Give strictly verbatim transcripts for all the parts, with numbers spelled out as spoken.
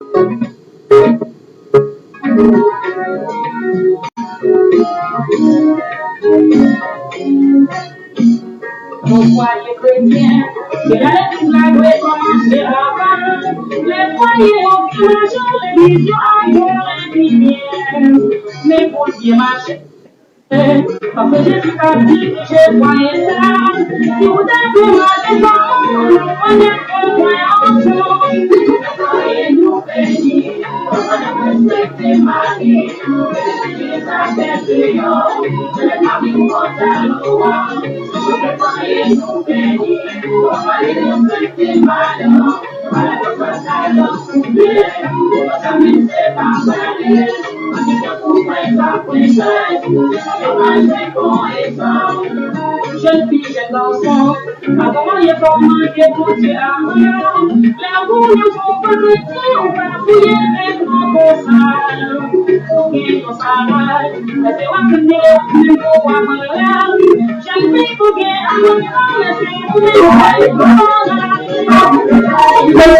Mon fwaye kretyen, se la legliz la dwe kòmanse avan. Lè fwaye yo byen mache, legliz yo ap bon epi byen. Men pou l byen mache, paske Jezi t ap dirije fwaye sa. Si w ta tou mande kòman, nou konnen konprann ansanm. Fwaye nou beni, nou pa respekte mari. Jèn fi, jèn gason, avan marye fò w mande Bondye avan. Lè ou konnen fò w pa kretyen, ou pa fouye vètman konsa. Ou gen yon Saray, lèse w ap tande, menm pou w ap malad. Jèn fi, ou gen avan lèse ou menm pou w ap malad. Gen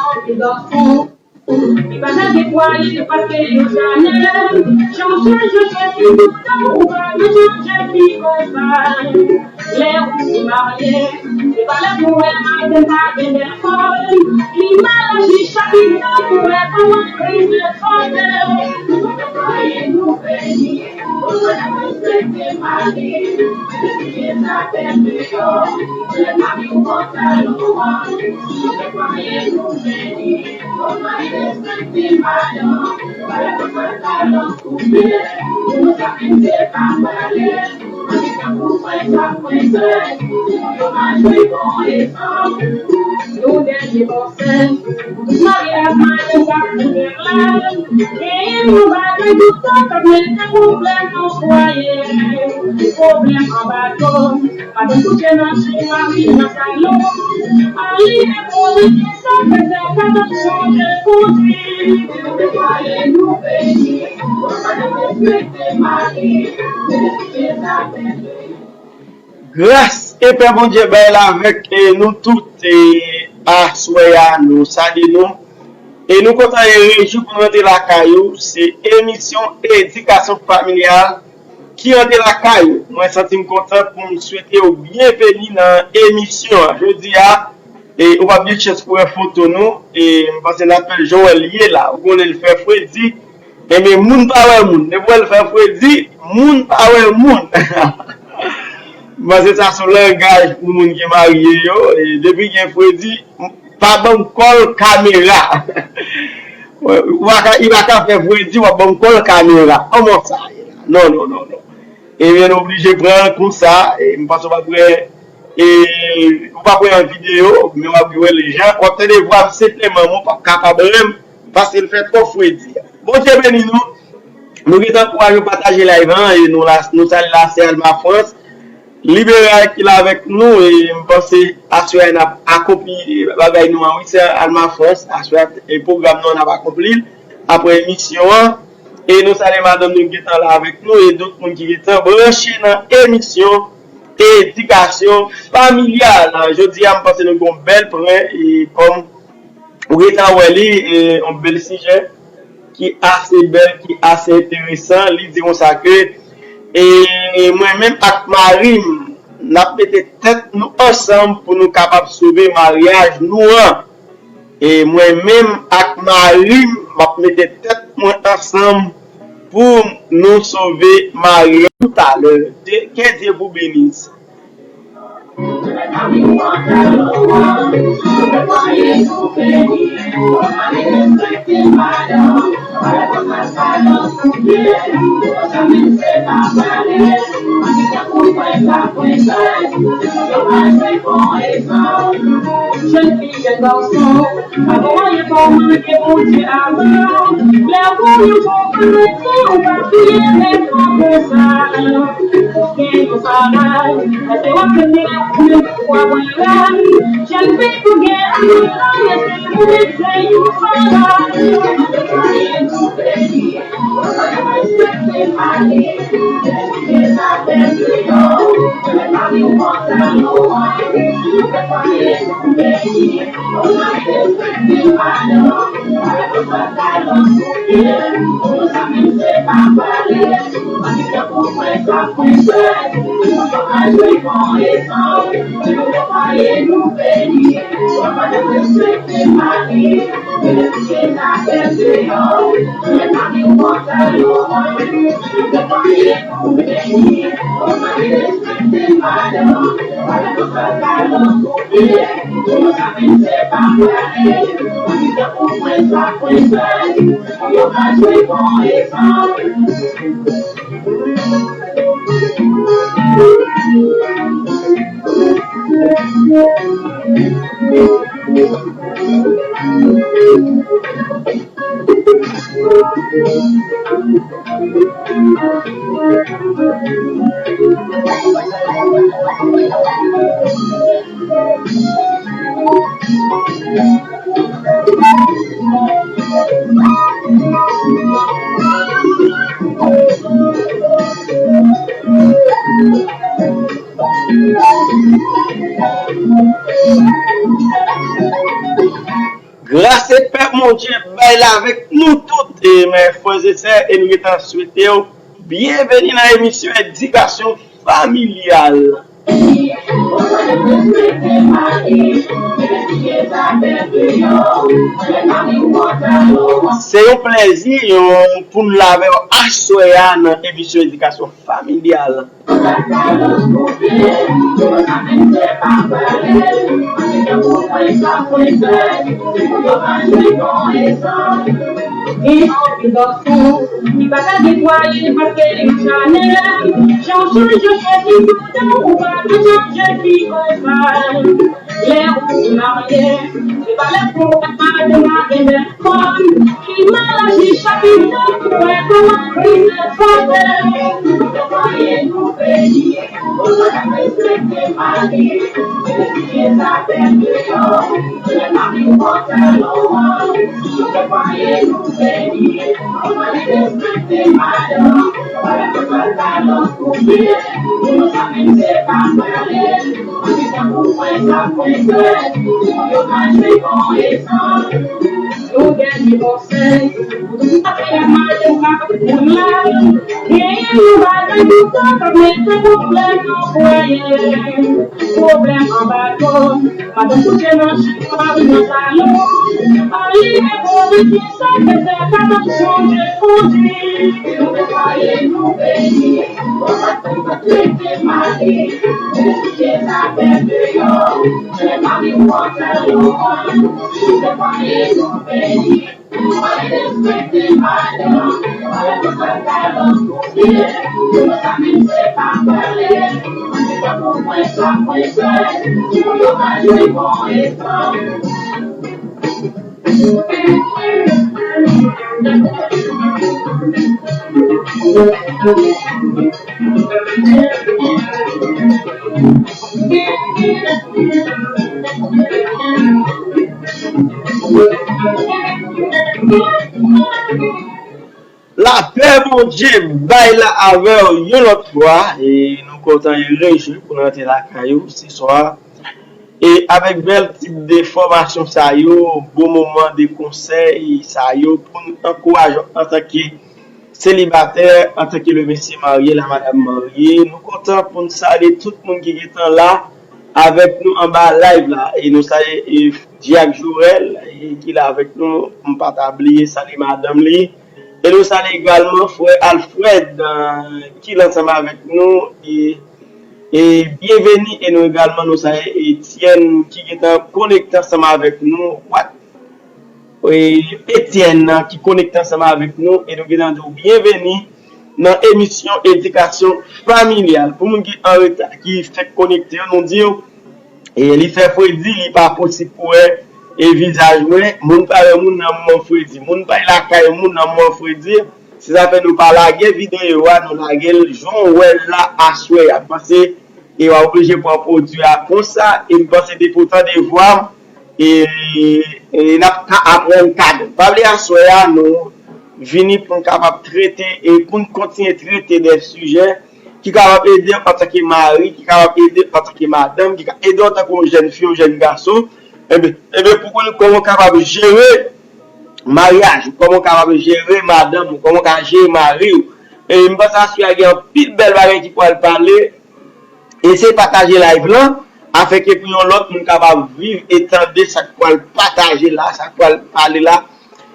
anpil gason ki pa lage fwaye paske yo chanèl. Jan w chanje chèf li toutan, ou pa ka chanje fi konsa. Lè ou fin marye, se pa lè pou wè maten pa gen bèl fòm. Li pa nan chicha ki tan pou wè kòman kriz lè fòm. Fwaye nou beni, ou pa respekte mari. Depi sa fè deyò, lè mari w kontan nou an. Fwaye nou beni, ou pa respekte madanm. Fwaye nou kontan nou an. Nou dènye konsèy, maryaj mari ak madanm k ap vini la, genyen yon bagay toutan k ap mete pwoblèm nan fwaye. Pwoblèm anba do, madanm kouche nan chanm, mari nan salon. Mari e konnen ki sa fè sè pa t ap chanje kondwit. Fwaye nou beni, ou pa respekte mari. Gras e pè Bondye bay la avèk, e, nou tout, e, aswè a, nou salye nou. E nou kontan e rejwi pou nou rantre lakay ou. Se emisyon edikasyon familyal ki rantre lakay ou. Mwen santi m kontan pou m swete w byenveni nan emisyon an. Jodi a, e, ou p ap gen chans pou wè foto nou. E m panse n ap fè l jan w wè l ye la. Ou konnen l fè fredi. Ebyen, moun pa wè moun. Depi w wè l fè fredi, moun pa wè moun. M panse sa se yon langaj pou moun ki marye yo. E depi gen fredi, pa ban m kòl kamera. Ou pa ka, li pa ka fè fredi, w ap ban m kòl kamera. Kòman sa ye la? Non, non, non, non. Ebyen, nou oblije pran l konsa. E m panse w p ap wè, e, ou p ap wè yon videyo, men w ap wè l jan. W ap tande vwa m senpleman, men w p ap kapab wè m, paske l fè twòp fredi. Bondye beni nou. Nou gentan ankouraje w pataje live lan, e nou la, nou salye la, se Alma France. Liberal ki la avèk nou, e m panse aswè a n ap akonpli bagay nou an, wi, se Alma France, aswè a, e pwogram nou an, n ap akonpli l apre emisyon an. E nou salye madanm nou ki gentan la avèk nou, e tout moun ki gentan branche nan emisyon edikasyon familyal. Jodi a, m panse nou gen yon bèl pwen, e kòm ou gentan wè li, e, yon bèl sijè ki ase bèl, ki ase enteresan. Li di konsa ke, e, mwen menm ak mari m, n ap mete tèt nou ansanm pou nou kapab sove maryaj nou an. E mwen menm ak mari m, m ap mete tèt mwen ansanm pou nou sove maryaj. Talè, ke Dye vous bénisse. Jèn fi, jèn gason, pa gen anyen kòman ke Bondye avan. Lè ou yon bon kretyen, ou pa priye menm konsa. Ou gen yon bagay, èske w ap tande lè ou menm pou w ap wè la? Jèn fi, ou gen anyen la, èske ou menm se yon bagay? Gras e pè Bondye bay la avèk nou tout, e, men frè e sè, e nou gentan swete w byenveni nan emisyon edikasyon familyal. Se yon plèzi, yon, pou n la avè w aswè a nan emisyon edikasyon familyal. Gen anpil gason ki pa ka netwaye paske li chanèl. Jan w chanje chèz li toutan, ou pa ka chanje fi konsa. Lè ou marye, se pa lè pou w ap madanm la gen bèl fòm. Ki mal aji chak jou, ou wè kòman kriz fòse. Nou te kwè nou beni, nou pa t ap respekte mari. Mesye sa pèdi yo, lè mari w pantalon an. Nou te kwè nou beni, nou pa t ap respekte madanm. Wè kòman pantalon koupe, nou sa menm se pa pale. Ann di tankou pwens ap pwense, pou yo mache bon egzanp. Yon dènye konsèy, pou tout sa ki ap mache, ou ka konprann la. Genyen yon bagay nou pran kòm mete pwoblèm nan fwaye. Pwoblèm anba do, madanm kouche nan chanm, mari nan salon. Anlimen pwoblèm ki sa ke se pa nan sonje kondwi. Nou te kwè nou beni, nou pa t konn trete mari. Mesye sa pèdi yo, lè mari w pantalon an. Nou te kwè nou beni. Lapè Bondye bay la avè w yon lòt fwa. E nou kontan e rejwi pou n rantre lakay ou se swa. E avèk bèl tit de fòmasyon sa yo, bon moman de konsèy sa yo pou n ankouraje w antanke selibatè, antanke le mesye marye, la madanm marye. Nou kontan pou n salye tout moun ki gentan la avèk nou anba live la. E nou salye e, Diak Jorel e, ki la avèk nou, m pa ta bliye salye madanm li. E nou salye egalman frè Alfred eh, ki la ansanm avèk nou. E, e byenveni e nou egalman nou salye Etienne ki gentan konekte ansanm avèk nou. What? E, Etienne ki konekte ansanm avèk nou e nou gentan di w byenveni nan emisyon edikasyon familyal. Pou moun ki an reta, ki fèk konekte yo, nou di w e li fè fredi, li pa posib pou wè e vizaj mwen. Moun pa wè moun nan moman fredi. Moun pa lakay moun nan moman fredi. Se sa fè nou pa lage videyo a, nou lage l jan w wè l la aswè a. M panse e w a oblije pran pwodui a konsa. E m panse depi w tande vwa m, e, e n ap ka aprann kad. Pa bliye aswè a, nou vini pou n kapab trete e pou n kontinye trete de sijè ki kapab ede w antanke mari, ki kapab ede w antanke madanm, ki ka ede w antanke yon jèn fi, yon jèn gason. Ebyen, ebyen pou konnen kòman w kapab jere maryaj ou, kòman w kapab jere madanm ou, kòman w ka jere mari w. E m panse aswè a gen anpil bèl bagay ki pral pale. Eseye pataje live lan, afenke pou yon lòt moun kapab viv e tande sa k pral pataje la, sa k pral pale la.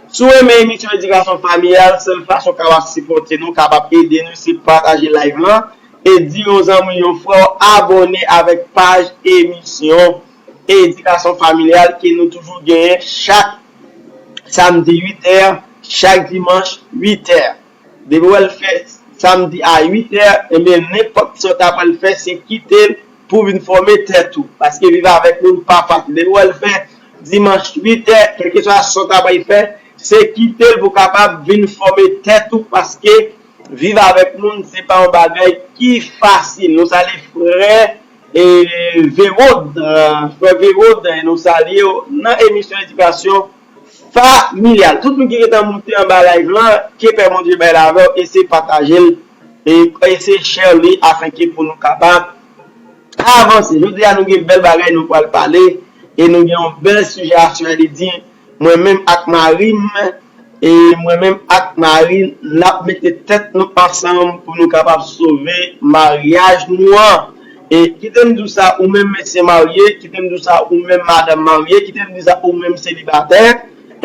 Si w renmen emisyon edikasyon familyal, sèl fason w kapab sipòte nou, kapab ede nou, se pataje live lan e di yon zanmi, yon frè w abòne avèk paj emisyon edikasyon familyal ke nou toujou genyen chak samdi uit è, chak dimanch uit è. Depi w wè l fè samdi a uit è, ebyen, nenpòt sa w ta pral fè, se kite l pou w vin fòme tèt ou. Paske viv avèk moun pa fasil. Depi w wè l fè dimanch uit è, kèlkeswa sa w ta pral fè, se kite l pou w kapab vin fòme tèt ou. Paske viv avèk moun, se pa yon bagay ki fasil. Nou salye frè e Verod, eh, frè Verod, eh, nou salye w nan emisyon edikasyon familyal. Tout moun ki gentan moute anba live lan, ke pè Bondye bay l avè w, eseye pataje l, e eseye share li afenke pou nou kapab avanse. Jodi a nou gen bèl bagay nou pral pale, e nou gen yon bèl sijè aswè li di, mwen menm ak mari m, e mwen menm ak mari n ap mete tèt nou ansanm pou nou kapab sove maryaj nou an. E kite m di w sa, ou menm mesye marye, kite m di w sa, ou menm madanm marye, kite m di sa, ou menm selibatè,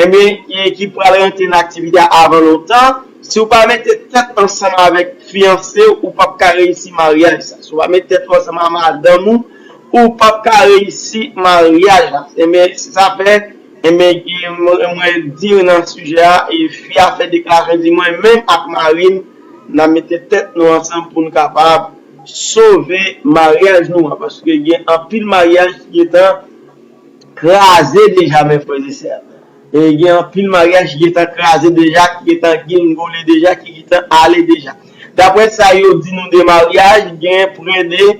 ebyen, e ki pral rantre nan aktivite a avan lontan, si w pa mete tèt ansanm avèk fiyanse w, ou p ap ka reyisi maryaj sa. Si w pa mete tèt ou ansanm ak madanm ou, ou p ap ka reyisi maryaj la. Ebyen, se sa fè, ebyen, mwen, mwen di nan sijè a, e fi a fè deklarasyon, di mwen menm ak mari m, n a mete tèt nou ansanm pou n kapab sove maryaj nou an, paske gen anpil maryaj ki gentan kraze deja, men frè e sè. E gen anpil maryaj ki gentan kraze deja, ki gentan gingole deja, ki gentan ale deja. Daprè sa yo di nou de maryaj, gen prè de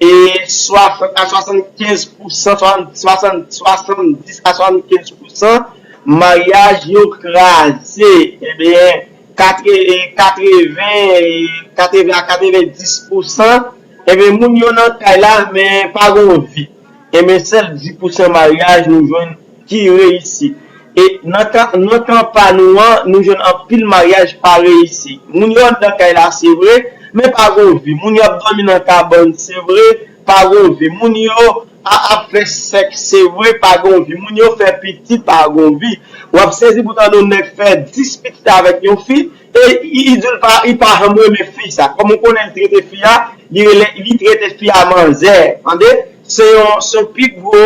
e swasant a swasannkenz pousan, swasant, swasant, swasanndis a swasannkenz pousan maryaj yo kraze. Ebyen, katre-, e katreven, e katreven a katrevendis pousan, ebyen, moun yo nan kay la, men pa gen yon vi. Ebyen, sèl dis pousan maryaj nou jwenn ki reyisi. E nan ka, nan kan pa nou an, nou jwenn anpil maryaj pa reyisi. Moun yo anndan kay la, se vre, men pa gen yon vi. Moun yo ap dòmi nan kabann, se vre, pa gen yon vi. Moun yo a, ap fè sèks, se vre, pa gen yon vi. Moun yo fè pitit, pa gen yon vi. W ap sezi pou tande yon nèg fè dis pitit avèk yon fi, e li, li di l pa, li pa janm renmen fi sa. Kòm ou konnen, li trete fi a, li rele, li trete fi a manzè. Tande? Se yon, se yon pi gwo,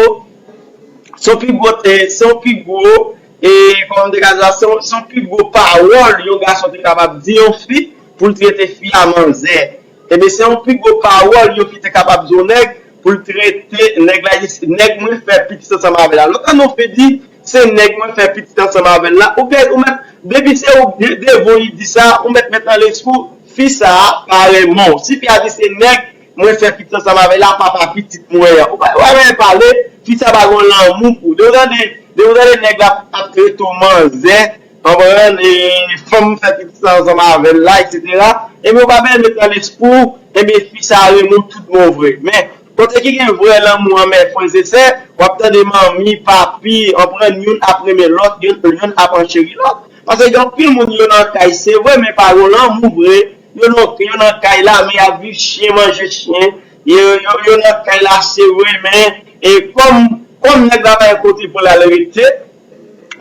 se yon pi gwo, eh, se yon pi gwo, E kòman m te ka di la, se yon, se yon pi gwo pawòl yon gason te kapab di yon fi pou l trete fi a manzè. Ebyen, se yon pi gwo pawòl yon fi te kapab di yon nèg pou l trete nèg la, li di, "Nèg mwen fè pitit ansanm avè l la." Lòt an nou fi di, "Se nèg mwen fè pitit ansanm avè l la." Ou gen, ou mèt, depi se ou de-, devan li di sa, ou mèt met nan lespri w, fi sa a pa renmen w. Si fi a di se nèg mwen fè pitit ansanm avè l la, papa pitit mwen an. Ou pa, ou pa renmen pale, fi sa pa gen lanmou pou ou. Depi w tande, depi w tande nèg la ap trete w manzè, konprann, e fanm fè pitit sa ansanm avè l la, etsetera. Ebyen, ou pa bezwen met nan lespri w, ebyen, fi sa renmen w tout bon vre. Men, kote ki gen vrè lanmou an, men frè e sè, w ap tande manmi, papi, konprann, youn ap renmen lòt, youn, youn ap ancheri lòt. Paske gen anpil moun yo nan kay, se vre, men pa gen lanmou vre. Yo nan, yo nan kay la, men y ap viv chen manje chen. Yo, yo, yo nan kay la, se vre, men, e kòm, kòm nèg la pa gen kote pou l al rete,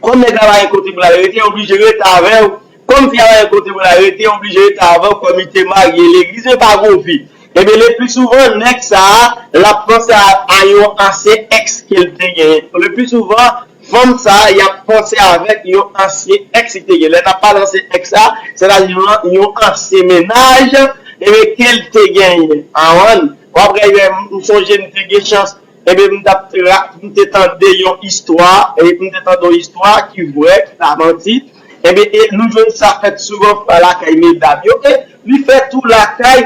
Kòm nèg la pa gen kote pou l al rete, oblije rete avè w. Kòm fi a pa gen kote pou l al rete, oblije rete avè w kòm li te marye legliz, men pa gon vi. Ebyen, le pli souvan, nèg sa a, l ap panse a, a yon ansyen èks ke l te genyen. Le pli souvan, fanm sa a, y ap panse avèk yon ansyen èks li te genyen. Lè n ap pale ansyen èks la, sètadi yon, yon ansyen mennaj, ebyen, ke l te genyen. Awann, w ap wè, m sonje m te gen chans Ebyen, m t ap tra-, m te tande yon istwa, e m te tande yon istwa ki vrè, ki pa manti. Ebyen, e nou jwenn sa fèt souvan fwa lakay medam yo, e li fèt tou lakay,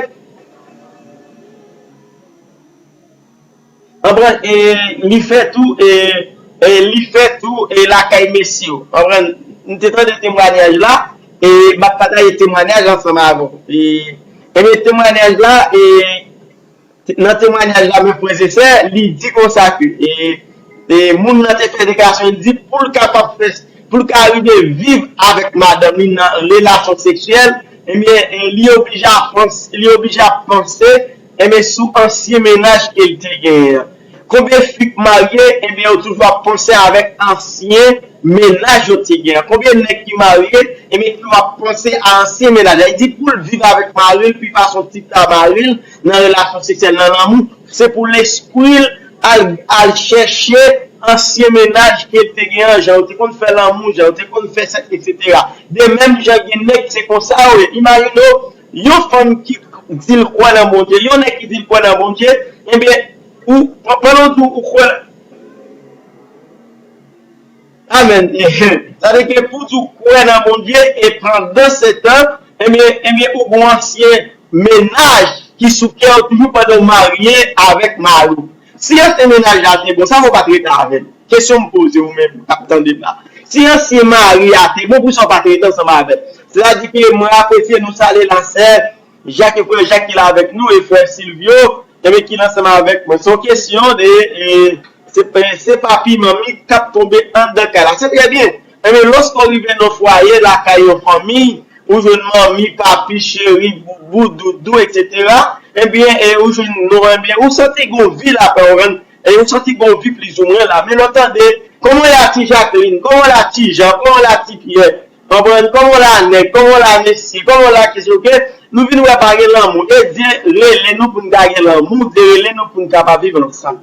konprann, e li fèt tou, e, e li fèt tou, e lakay mesye yo. Konprann, m te tande temwanyaj la, e m ap pataje temwanyaj ansanm avè w. E, ebyen, temwanyaj la, e, Nan temwanyaj la, men frè e sè, li di konsa ke, e, e, moun nan te fè deklarasyon, li di pou l kapab fè, pou l ka rive viv avèk madanm li nan relasyon seksyèl, ebyen, e, li oblije ap panse, li oblije ap panse, ebyen, sou ansyen mennaj ke l te genyen an. Konbyen fi k marye, ebyen, yo toujou ap panse avèk ansyen mennaj yo te gen an. Konbyen nèg ki marye, ebyen, ki ap panse a ansyen mennaj la. Li di pou l viv avèk mari l, pi pa son tit a mari l, nan relasyon seksyèl, nan lanmou, se pou lespri l al, al chèche ansyen mennaj ke l te gen an, jan yo te konn fè lanmou, jan yo te konn fè sèks, etsetera. De menm jan gen nèg se konsa yo ye. Imajine w, yon fanm ki di l kwè nan Bondye, yon nèg ki di l kwè nan Bondye, ebyen, ou, pandan w di w kwè, Amèn. Sa vle di ke pou di w kwè nan Bondye, e pandan se tan, ebyen, ebyen, ou gon ansyen mennaj ki sou kè w toujou pandan w marye avèk mari w. Si ansyen mennaj la te bon, sa fè w pa t rete avè l? Kesyon m poze ou menm k ap tande m la. Si ansyen mari a te bon, poukisa w pa t rete ansanm avè l? Sètadi ke mwen apresye nou, salye la sè, Jak e frè Jak ki la avèk nou, e frè Silvio, ebyen, ki la ansanm avèk mwen. Se yon kesyon de, e, se, se papi, manmi k ap tonbe anndan kay la. Se trè byen. Ebyen, lòske w rive nan fwaye, lakay yon fanmi, ou jwenn manmi, papi, cheri, boubou, doudou, etsetera. Ebyen, e, ou jwenn non, ebyen, ou santi gon vi la, pa w konprann? E, ou santi gon vi plizoumwen la. Men lè w tande, "Comment la ti Jacqueline? Comment la ti Jean? Comment la ti Pierre?" Konprann? Kòman w la nèg? Kòman w la mesye? Kòman w la kesye? Oke? Nou vin wè pa gen lanmou. E Dye rele nou pou n ka gen lanmou. Dye rele nou pou n kapab viv ansanm.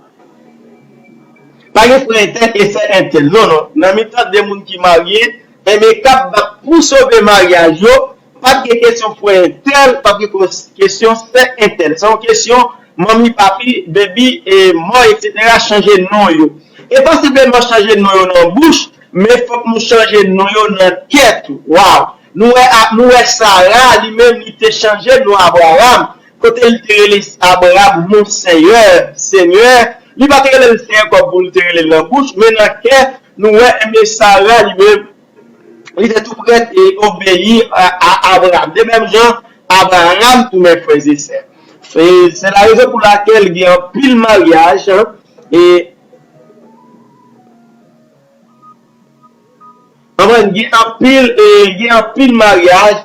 Pa gen frè entèl e sè entèl. Non, non. Nan mitan de moun ki marye, enben k ap bat pou sove maryaj yo, pa t gen kesyon frè entèl, pa t gen kos-, kesyon sè entèl. Se yon kesyon manmi, papi, baby, e mò, etsetera, chanje non yo. E pa senpleman chanje non yo nan bouch, men fòk nou chanje non yo nan kè tou. Waw! Nou wè, a, nou wè Sara, li menm, li te chanje non Abraram. Kote li te rele Abraram, Monseyè, Senyè. Li pa te rele l Senyè kòm pou li te rele l nan bouch, men nan kè, nou wè, enben, Sara, li menm, li te tou prèt e obeyi a, a Abraram. De menm jan, Abraram tou, men frè e sè. E se la rezon pou lakèl gen anpil maryaj, e, konprann, gen anpil, e, gen anpil maryaj,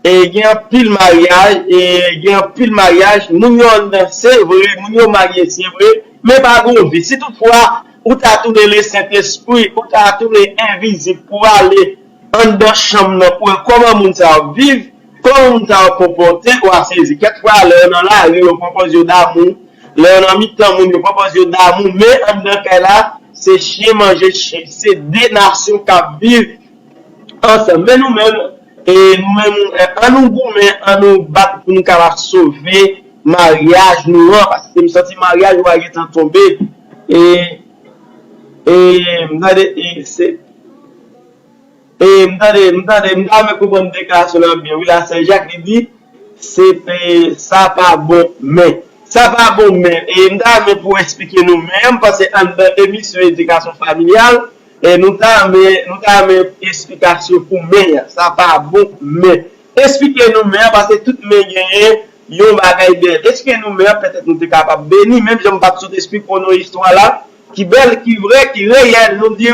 e, gen anpil maryaj, e, gen anpil maryaj, moun yo anndan se vre, moun yo marye se vre, men pa gon vi. Si toutfwa ou ta tounen Lesentespri, ou ta tounen envizib pou ale anndan chanm nan pou wè kòman moun sa yo ap viv, kòman moun sa yo ap konpòte, w a sezi. Kèk fwa, lè yo nan lari, yo pran pòz yo damou, lè yo nan mitan moun, yo pran pòz yo damou, men anndan kay la, se chen manje chen. Se de nasyon k ap viv ansanm. Men nou menm, e nou menm, e, an nou goumen, an nou bat pou nou kapab sove maryaj nou an, paske m santi maryaj ou a gentan tonbe. E, e, m tande, e, se, e, m tande, m tande, m ta renmen konprann deklarasyon nan byen. Wi, la Sen Jak li di, se, e, sa pa bon, men. Sa pa bon, men. E m ta renmen pou w eksplike nou, men, m panse anndan emisyon edikasyon familyal, e nou ta renmen, nou ta renmen eksplikasyon pou men an. Sa pa bon, men. Eksplike nou men an, paske tout men genyen yon bagay dèyè l. Eksplike nou men an, petèt nou te kapab beni, menm jan m pa t sot eksplike w nan istwa la, ki bèl, ki vrè, ki reyèl, nou di,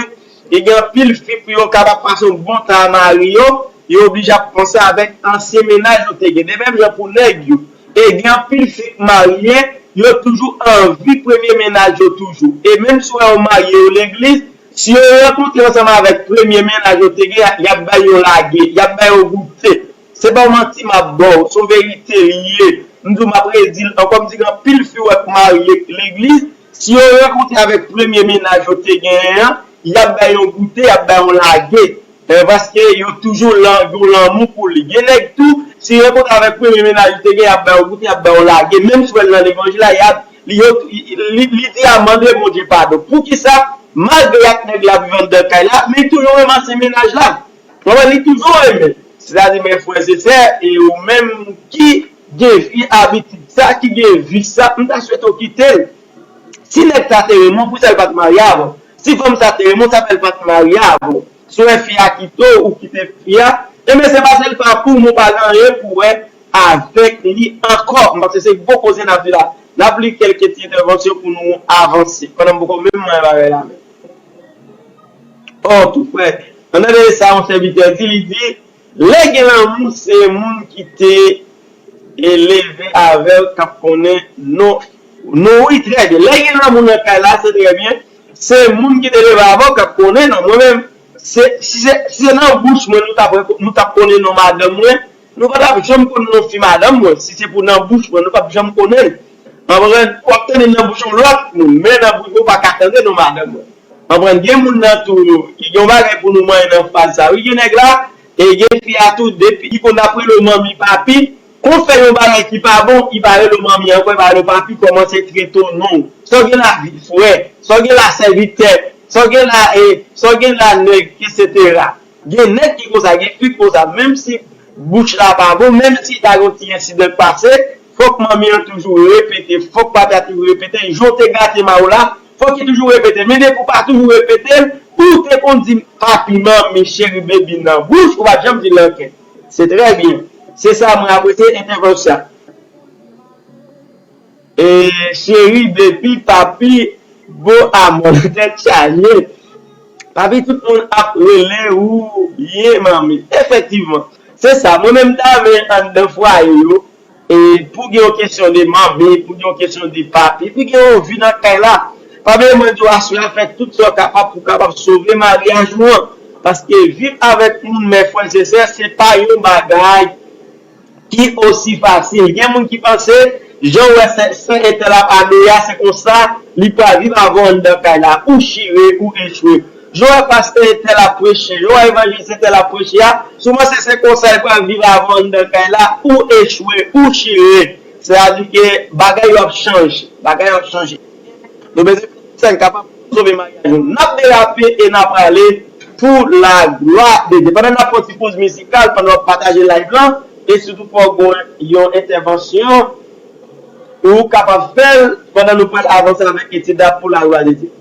e gen anpil fi pou yo kapab pase yon bon tan a mari yo, yo oblije ap panse avèk ansyen mennaj yo te gen. De menm jan pou nèg yo. E gen anpil fi k marye, yo toujou anvi premye mennaj yo toujou. E menm si w wè yo marye yo legliz, si yo rankontre ansanm avèk premye mennaj yo te gen, y ap bay yon lage, y ap bay yon goute. Se pa yon manti m ap ba w, se yon verite li ye. M di w, m ap redi l ankò, m di gen anpil fi w wè k marye legliz, si yo rankontre avèk premye mennaj yo te genyen an, y ap bay yon goute, y ap bay yon lage. E, paske yo toujou lan-, gen lanmou pou li. Gen nèg tou, si yo rankontre avèk premye mennaj li te gen, y ap bay yon goute, y ap bay yon lage. Menm si w wè l nan levanjil la, y ap, li, yo, li, li, li di a mande Bondye padon. Poukisa? Malgre y ak nèg la ap viv anndan kay la, men li toujou renmen ansyen mennaj la. Konprann? Li toujou renmen. Sètadi, men frè e sè, e ou menm ki gen vye abitid sa, ki gen vi sa, m ta swete w kite l. Si nèg sa te renmen w, poukisa l pa t marye avè w? Si fanm sa te renmen w, sa fè l pa t marye avè w? Si w wè fi a kite w, ou kite fi a, enben se paske l pa pou w, men w pa gen anyen pou w wè avèk li ankò. M panse se gwo koze n ap di la. N ap li kèlke ti entèvansyon pou nou avanse. Pandan m poko menm mwen bagay la menm. Oh, tou frè. Ann tande sa yon sèvitè di, li di, lè gen lanmou, se moun ki te e leve avè w k ap konnen non, non, wi, trè byen. Lè gen lanmou nan kay la, se trè byen. Se moun ki te leve avè w k ap konnen non. Mwen menm, se, si se, si se nan bouch mwen, nou t ap, nou t ap konnen non madanm mwen, nou pa t ap janm konn non fi madanm mwen. Si se pou nan bouch mwen, nou p ap janm konnen l. Konprann? W ap tande l nan bouch yon lòt moun, men nan bouch mwen, ou pa ka tande non madanm mwen. Konprann? Gen moun nan tou, gen yon bagay pou nou manyen nan faz sa. Wi, gen nèg la, e gen fi a tou, depi li konn ap rele w manmi, papi, kon fè yon bagay ki pa bon, li pa rele w manmi ankò, li pa rele w papi, kòmanse trete w non. Sa w gen la, frè, sa w gen la, sèvitè, sa w gen la, e, sa w gen la, nèg, etsetera. Gen nèg ki konsa, gen fi k konsa, menm si bouch la pa bon, menm si ta gen yon ti ensidan k pase, fòk manmi an toujou repete, fòk papi a toujou repete, jan w te gate mayo la, fòk li toujou repete. Men depi w pa toujou repete l, ou te konn di papi, manmi, cheri, baby nan bouch, ou pa t janm di l nan kè. Se trè byen. Se sa mwen apresye entèvansyon. E cheri, baby, papi, bon amò, tèt chaje. Papi, tout moun ap rele ou ye manmi. Efektivman. Se sa, mwen menm ta renmen anndan fwaye yo, e pou gen yon kesyon de manmi, pou gen yon kesyon de papi, pou gen yon vi nan kay la. Pa bliye mwen di w aswè a fè tout sa w kapab pou w kapab sove maryaj ou an. Paske viv avèk moun, men frè e sè, se pa yon bagay ki osi fasil. Gen moun ki panse, jan w wè sè, sè entèl ap adore a, se konsa li pral viv avè w anndan kay la. Ou chire, ou echwe. Jan w wè pastè entèl ap preche, jan w wè evanjelis entèl ap preche a, si w panse se konsa li pral viv avè w anndan kay la, ou echwe, ou chire. Sètadi ke bagay yo ap chanje. Bagay yo ap chanje. Nou bezwen fè sa n kapab pou sove maryaj nou. N ap derape e n ap prale pou la glwa de Dye. Pandan n ap fè yon ti poz mizikal, pandan w ap pataje live lan, e sitou fò w gen yon entèvansyon ou kapab fè l pandan nou pral avanse avèk etid la pou la glwa de Dye.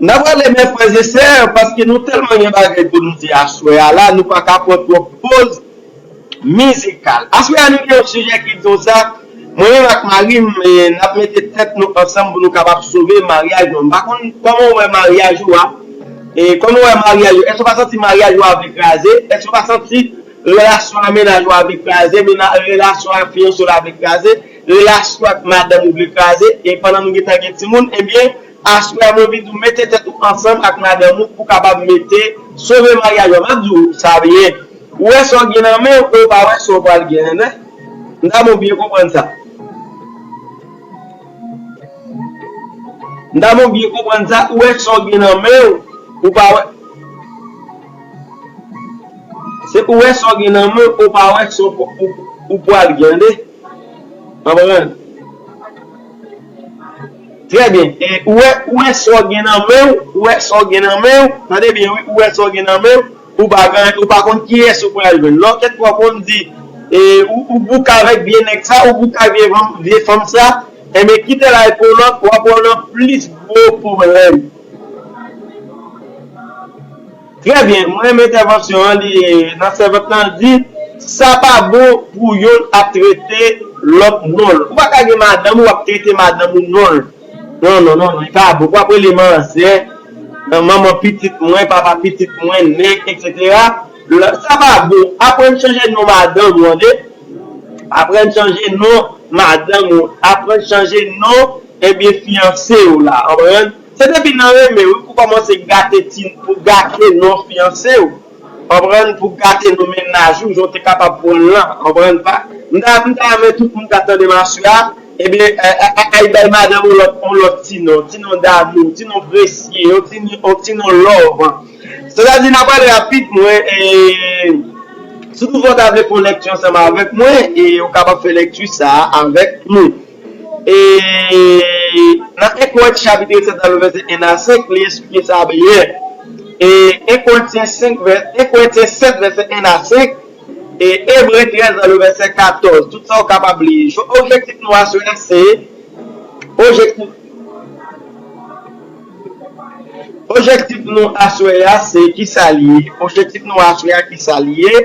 N ap rale, men frè e sè, paske nou tèlman gen bagay pou nou di aswè a la, nou pa ka pran twòp poz mizikal. Aswè a, nou gen yon sijè ki di konsa, mwen menm ak mari m, e, n ap mete tèt nou ansanm pou nou kapab sove maryaj nou. M pa konn kòman w wè maryaj ou a, E kòman w wè maryaj yo? Èske w pa santi maryaj ou a vle kraze? Èske w pa santi relasyon a mennaj ou a vle kraze? Mena, relasyon a fiyanse w la vle kraze? Relasyon ak madanm ou vle kraze? E pandan nou gentan gen timoun, ebyen, aswè a mwen vin di w mete tèt ou ansanm ak madanm ou pou kapab mete, sove maryaj ou. M ap di w sa byen. Ou wè sa w gen nan men w, e w pa wè sa w pral gen, hein? M ta bon byen konprann sa. M ta bon byen konprann sa, ou wè sa w gen nan men w, ou pa wè. Se ou wè sa w gen nan men w, ou pa wè sa w, ou, ou pral gen, tande. Konprann? Trè byen. E ou wè, ou wè sa w gen nan men w, ou wè sa w gen nan men w, tande byen, wi, ou wè sa w gen nan men w, ou pa gen, ou pa konn kiyès ou pral jwenn. Lè w kèk fwa konn di, e, ou, ou bouke avèk vye nèg sa, ou bouke ak vye fanm, vye fanm sa, enben, kite l al pou lòt, w ap wè w nan plis gwo pwoblèm. Trè byen, mwen renmen entèvansyon an, li, nan sèvant lan di, sa pa bon pou youn ap trete lòt non l. Ou pa ka gen madanm ou, w ap trete madanm ou non l. Non, non, non, non, li pa bon. W ap rele manzè, manman pitit mwen, papa pitit mwen, nèg, etsetera. Lè, sa pa bon. Aprann chanje non madanm ou, tande. Aprann chanje non madanm ou. Aprann chanje non, ebyen, fiyanse w la. Konprann? Se depi nan renmen, wi, pou kòmanse gate ti, pou gate non fiyanse w. Konprann? Pou gate non mennaj ou, jan w te kapab pran l lan. Konprann pa? M ta, m ta renmen tout moun k ap tande m aswè a, ebyen, a, a, a, al bay madanm ou lòt, yon lòt ti non, ti non damou, ti non presye, yon ti, yon ti non love. Sètadi, n ap pale rapid, mwen, e, si toutfwa w ta vle fè yon lèkti ansanm avèk mwen, e, ou kapab fè lèkti sa a avèk nou. E, nan en Korent chapit sèt, nan vèsè en a senk, li esplike sa byen. E, en Korentyen senk, vè-, en Korentyen sèt, vèsè en a senk, e Ebre trèz, nan vèsè katòz. Tout sa w kapab li. Objektif nou aswè a, se, objektif, objektif nou aswè a, se ki sa li ye? Objektif nou aswè a, ki sa li ye?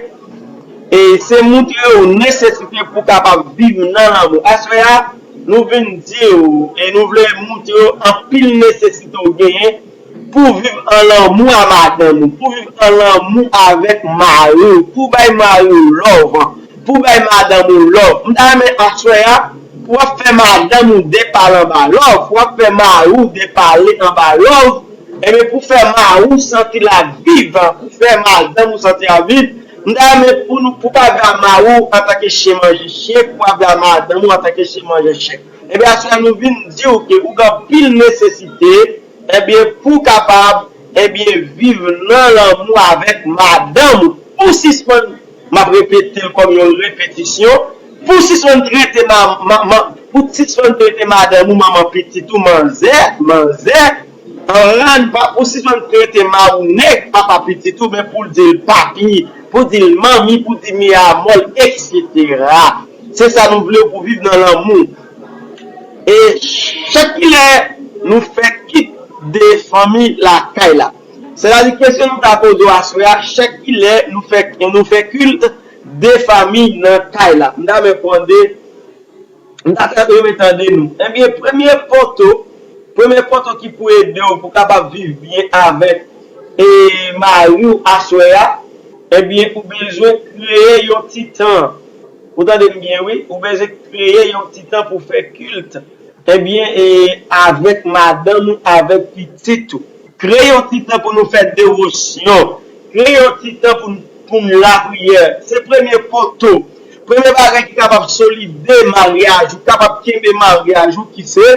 E se moutre w nesesite pou w kapab viv nan lanmou. Aswè a, nou vin di w, e nou vle moutre w anpil nesesite w genyen pou w viv an lanmou a madanm ou, pou w viv an lanmou avèk mari w, pou w bay mari w love, pou w bay madanm ou love. M ta renmen aswè a, w ap fè madanm ou depale anba love, w ap fè mari w depale anba love, ebyen, pou fè mari w santi l ap viv, pou fè madanm ou santi ap viv, m ta renmen pou nou, pou pa vle a mari w antanke chen manje chen, pou pa vle a madanm ou antanke chen manje chen. Ebyen, aswè a nou vin di w ke ou gen anpil nesesite, ebyen, pou w kapab, ebyen, viv nan lanmou avèk madanm ou. Pou sispann, m ap repete l kòm yon repetisyon, pou sispann trete ma, ma, ma, pou sispann trete madanm ou, manman pitit ou, manzè, manzè, an rann pa, pou sispann trete mari w nèg, papa pitit ou, men pou l di l papi, pou di l manmi, pou di mi amor, etsetera. Se sa nou vle pou viv nan lanmou. E chak kilè nou fè kit de fanmi lakay la. Sètadi kesyon nou ta poze w aswè a, chak kilè nou fè, nou fè kilt de fanmi nan kay la. M ta renmen tande, m ta renmen tande nou. Ebyen, premye poto, premye poto ki pou ede w pou kapab viv byen avèk, e, mari w aswè a, ebyen, ou bezwen kreye yon ti tan. Ou tande m byen, wi. Ou bezwen kreye yon ti tan pou fè kilt. Ebyen, e, avèk madanm ou, avèk pitit ou. Kreye yon ti tan pou nou fè devosyon. Kreye yon ti tan pou, pou n lapriyè. Se premye poto. Premye bagay ki kapab solide maryaj ou, kapab kenbe maryaj ou, ki se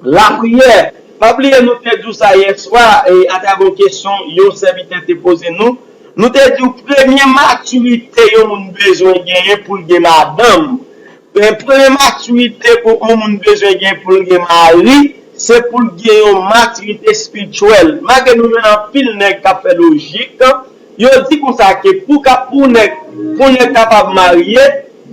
lapriyè. Pa bliye, nou te di w sa yè swa, e, atravè yon kesyon yon sèvitè te poze nou. Nou te di w premye matirite yon moun bezwen genyen pou l gen madanm. Men premye matirite pou yon moun bezwen gen pou l gen mari, se pou l gen yon matirite espirityèl. Malgre nou jwenn anpil nèg k ap fè lojik, yo di konsa ke pou ka, pou nèg, pou nèg kapab marye,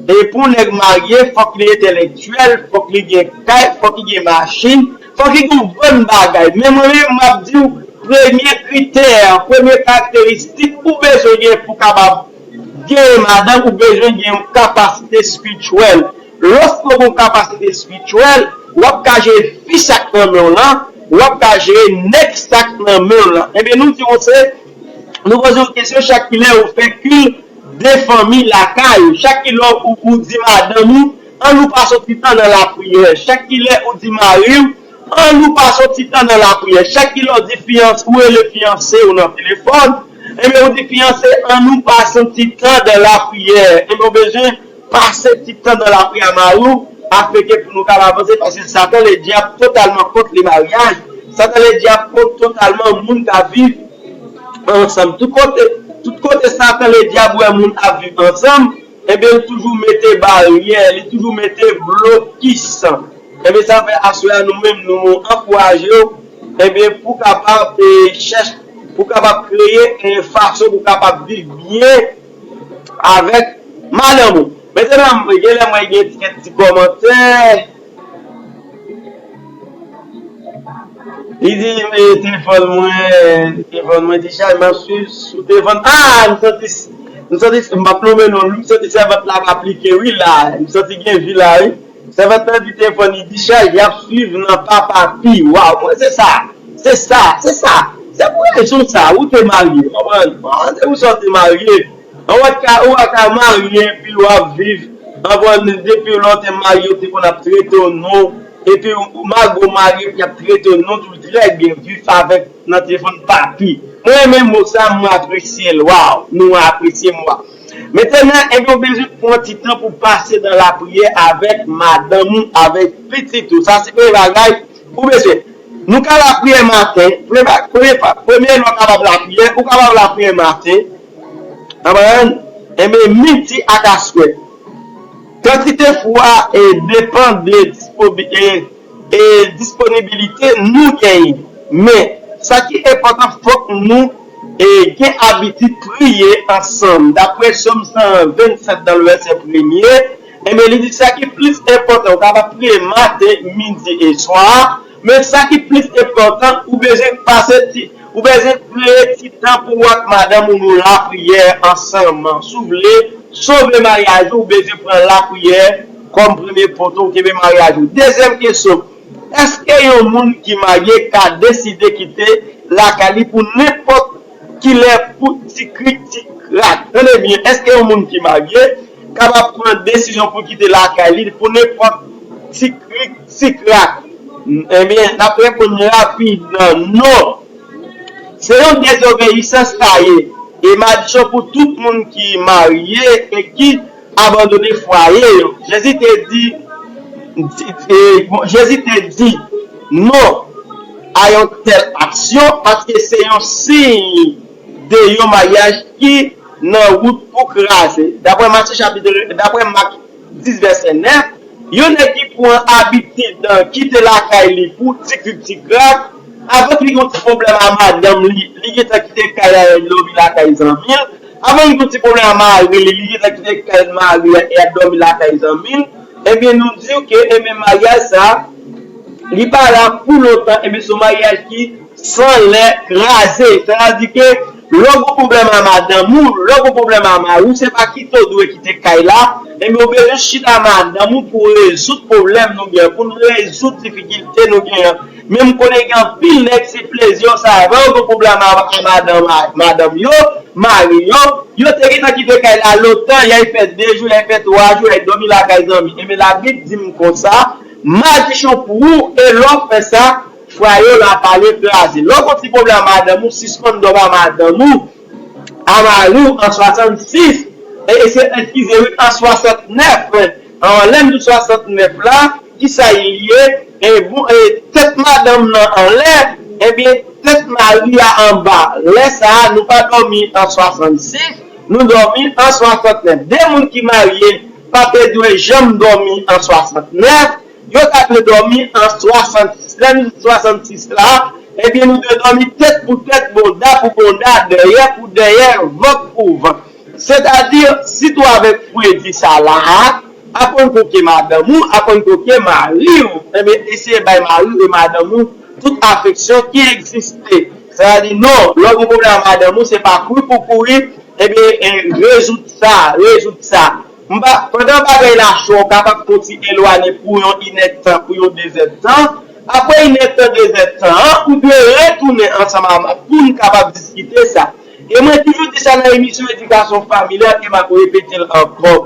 e pou nèg marye, fòk li entèlektyèl, fòk li gen kay, fòk li gen machin, fòk li gen yon bann bagay. Men mwen menm, m ap di w, premye kritè, premye karakteristik ou bezwen gen pou kapab genyen madanm, ou bezwen gen yon kapasite espirityèl. Lòske w gen yon kapasite espirityèl, w ap ka jere fich ak nan men w lan, w ap ka jere nèg sa k nan men w lan. Ebyen, nou di w se, nou poze w kesyon chak kilè ou fè kil de fanmi lakay ou. Chak kilè ou, ou di madanm ou, an nou pase yon ti tan nan lapriyè. Chak kilè ou di mari w, an nou pase yon ti tan nan lapriyè. Chak kilè ou di fiyanse, ou rele fiyanse ou nan telefòn, ebyen ou di fiyanse, an nou pase yon ti tan nan lapriyè. Ebyen ou bezwen pase ti tan nan lapriyè a mari w, afenke pou nou kapab avanse, paske Satan Ledyab totalman kont le maryaj. Satan Ledyab kont totalman moun k ap viv ansanm. Tout kote, tout kote Satan Ledyab wè moun ap viv ansanm, ebyen, li toujou mete baryè, li toujou mete blokis. Ebyen, sa fè aswè a nou menm, nou ankouraje w, ebyen, pou kapab, e, chèche, pou kapab kreye, e, fason pou kapab viv byen avèk madanm ou. Mentnan, genlè mwen gen ti, ti kòmantè. Li di, e, telefòn mwen, telefòn mwen deja, m ap swiv sou telefòn. Ah, m santi, m santi, m p ap nonmen non, m santi sèvant la ap aplike wi la. M santi gen vi la wi. Sèvant la di telefòn li deja, y ap swiv nan papa pi. Waw, mwen se sa, se sa, se sa. Se pou rezon sa, ou te marye, w konprann? Bon, se pou sa w te marye. Ou pa ka, ou pa ka marye epi w ap viv. Anvan, depi lè w te marye, yo te konn ap trete w non. Epi w, malgre w marye, epi y ap trete w non, tou trè byen, viv avèk nan telefòn papi. Mwen renmen mo sa, mwen apresye l. Waw, nou apresye mo a. Mentnan, ebyen, ou bezwen pran ti tan pou pase nan lapriyè avèk madanm ou, avèk pitit ou. Sa se premye bagay ou bezwen. Nou ka lapriyè maten, premye, premye, premye lè w kapab lapriyè, ou kapab lapriyè maten, Amen. Enben, midi ak aswè. Kantite fwa e depann de dispobi- e, e disponibilite nou genyen. Men, sa ki enpòtan, fòk nou e, gen abitid priye ansanm. Daprè Sòm san vennsèt, nan vèsè premye, enben, li di sa ki plis enpòtan, ou kapab priye maten, midi e swa, men sa ki plis enpòtan, ou bezwen pase ti, ou bezwen kreye ti tan pou w ak madanm ou nan lapriyè ansanm. Si w vle sove maryaj ou, ou bezwen pran lapriyè kòm premye poto w kenbe maryaj ou. Dezyèm kesyon, èske yon moun ki marye ka deside kite lakay li pou nenpòt kilè pou ti krik, ti krak? Tande byen, èske yon moun ki marye kapab pran desizyon pou kite lakay li pou nenpòt ti krik, ti krak? Ebyen, n ap reponn rapid, non. Se yon dezobeyisans sa ye. E madichon pou tout moun ki marye e ki abandone fwaye yo. Jezi te di, di- e, bon, Jezi te di non a yon tèl aksyon paske se yon siy de yon maryaj ki nan wout pou kraze. Daprè Matye chapit, daprè Mak dis vèsè nèf, yon nèg ki pran abitid kite lakay li pou ti krik ti krak, avan ki li gen yon ti pwoblèm a madanm li, li gentan kite kay la, li al dòmi lakay zanmi l. Avan li gen yon ti pwoblèm a mari li, li gentan kite kay mari a, e al dòmi lakay zanmi l. Ebyen, nou di w ke, ebyen, maryaj sa, li pa la pou lontan, ebyen, se yon maryaj ki san lè kraze. Sa vle di ke lè w gen pwoblèm a madanm ou, lè w gen pwoblèm a mari w, se pa kite w dwe kite kay la, ebyen, ou bezwen chita madanm ou pou rezoud pwoblèm nou gen, pou n rezoud difikilte nou gen an. Men m konnen gen anpil nèg se plezi yo sa, lè yo gen pwoblèm a, a madanm, a madanm yo, mari yo, yo te gentan kite kay la lontan, y al fè de jou, y al fè twa jou, y al dòmi lakay zanmi. Ebyen, Labib di m konsa, madichon pou ou, e lè w fè sa, fwaye w ap ale kraze. Lè w gen ti pwoblèm a madanm ou, sispann dòmi a madanm ou, a mari w an swasannsis, e, e se, eskize, wi, an swasantnèf, an lè m di swasantnèf la, kisa li ye? E bon, e tèt madanm nan anlè, ebyen, tèt mari a anba. Lè sa a, nou pa dòmi an swasannsis, nou dòmi an swasantnèf. De moun ki marye pa te dwe janm dòmi an swasantnèf, yo ta dwe dòmi an swasannsis. Lè m di swasannsis la, ebyen, nou dwe dòmi tèt pou tèt, bonda pou bonda, dèyè pou dèyè, vant pou vant. Sètadi, sitwou avèk fredi sa la a, aprann koke madanm ou, aprann koke mari w. Ebyen, eseye bay mari w e madanm ou tout afeksyon ki egziste. Sètadi, non, lè w gen pwoblèm ak madanm ou, se pa kouri pou kouri, ebyen, e, rezoud sa, rezoud sa. M pa, pandan bagay la cho, w kapab fè yon ti elwanye pou yon inèdtan, pou yon dezèdtan, Apre inèdtan, dezèdtan an, ou dwe retounen ansanm a madanm pou n kapab diskite sa. E mwen toujou di sa nan emisyon edikasyon familyal e m ap repete l ankò.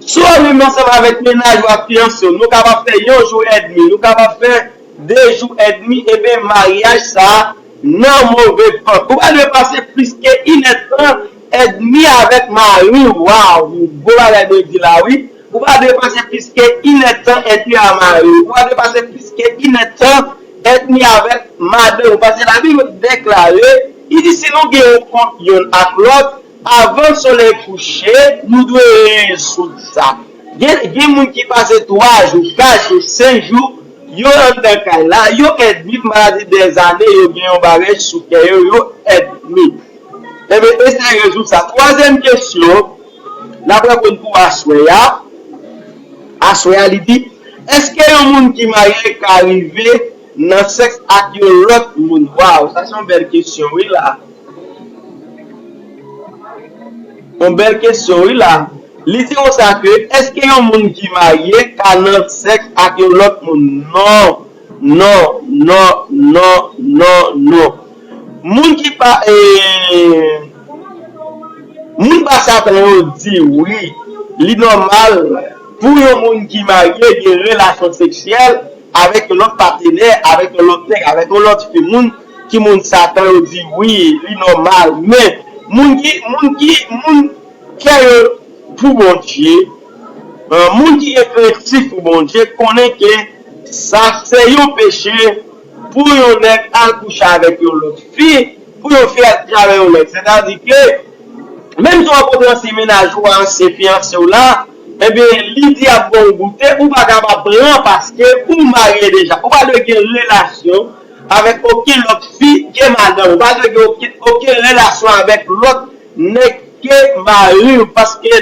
Si w ap viv ansanm avèk mennaj ou ak fiyanse w, nou kapab fè yon jou èdmi, nou kapab fè de jou èdmi, ebyen maryaj sa a nan move pant. Ou pa dwe pase plis ke inèdtan èdmi avèk mari w. Waw, gwo bagay mwen di la wi. Ou pa dwe pase plis ke inèdtan èdmi a mari w. Ou pa dwe pase plis ke inèdtan èdmi avèk madanm ou. Paske Labib deklare, li di si nou gen yon kont youn ak lòt, avan solèy kouche, nou dwe rezoud sa. Gen, gen moun ki pase twa jou, kat jou, senk jou, yo anndan kay la, yo èdmi, maladi dèzane, yo gen yon bagay sou kè yo, yo èdmi. Ebyen, eseye rezoud sa. Twazyèm kesyon, n ap reponn pou aswè a. Aswè a, li di, èske yon moun ki marye ka rive nan sèks ak yon lòt moun? Waw, sa se yon bèl kesyon, wi, la. Yon bèl kesyon, wi, la. Li di konsa ke, èske yon moun ki marye ka nan sèks ak yon lòt moun? Non. Non, non, non, non, non. Moun ki pa, eh, moun pa Satan yo di wi, li nòmal pou yon moun ki marye gen relasyon seksyèl avèk yon lòt patenè, avèk yon lòt nèg, avèk yon lòt fi. Moun ki moun Satan yo di wi, li nòmal. Men, moun ki, moun ki, moun kè yo pou Bondye, eh, moun ki gen krentif pou Bondye, konnen ke sa se yon peche pou yon nèg al kouche avèk yon lòt fi, pou yon fi al kouche avèk yon nèg. Sètadi ke, menm si w rankontre ansyen mennaj ou a, ansyen fiyanse w la, ebyen, li di ap ba w goute, ou pa kapab pran paske ou marye deja. Ou pa dwe gen relasyon avèk okenn lòt fi ke madanm. Ou pa dwe gen okenn, okenn relasyon avèk lòt nèg ke mari w, paske,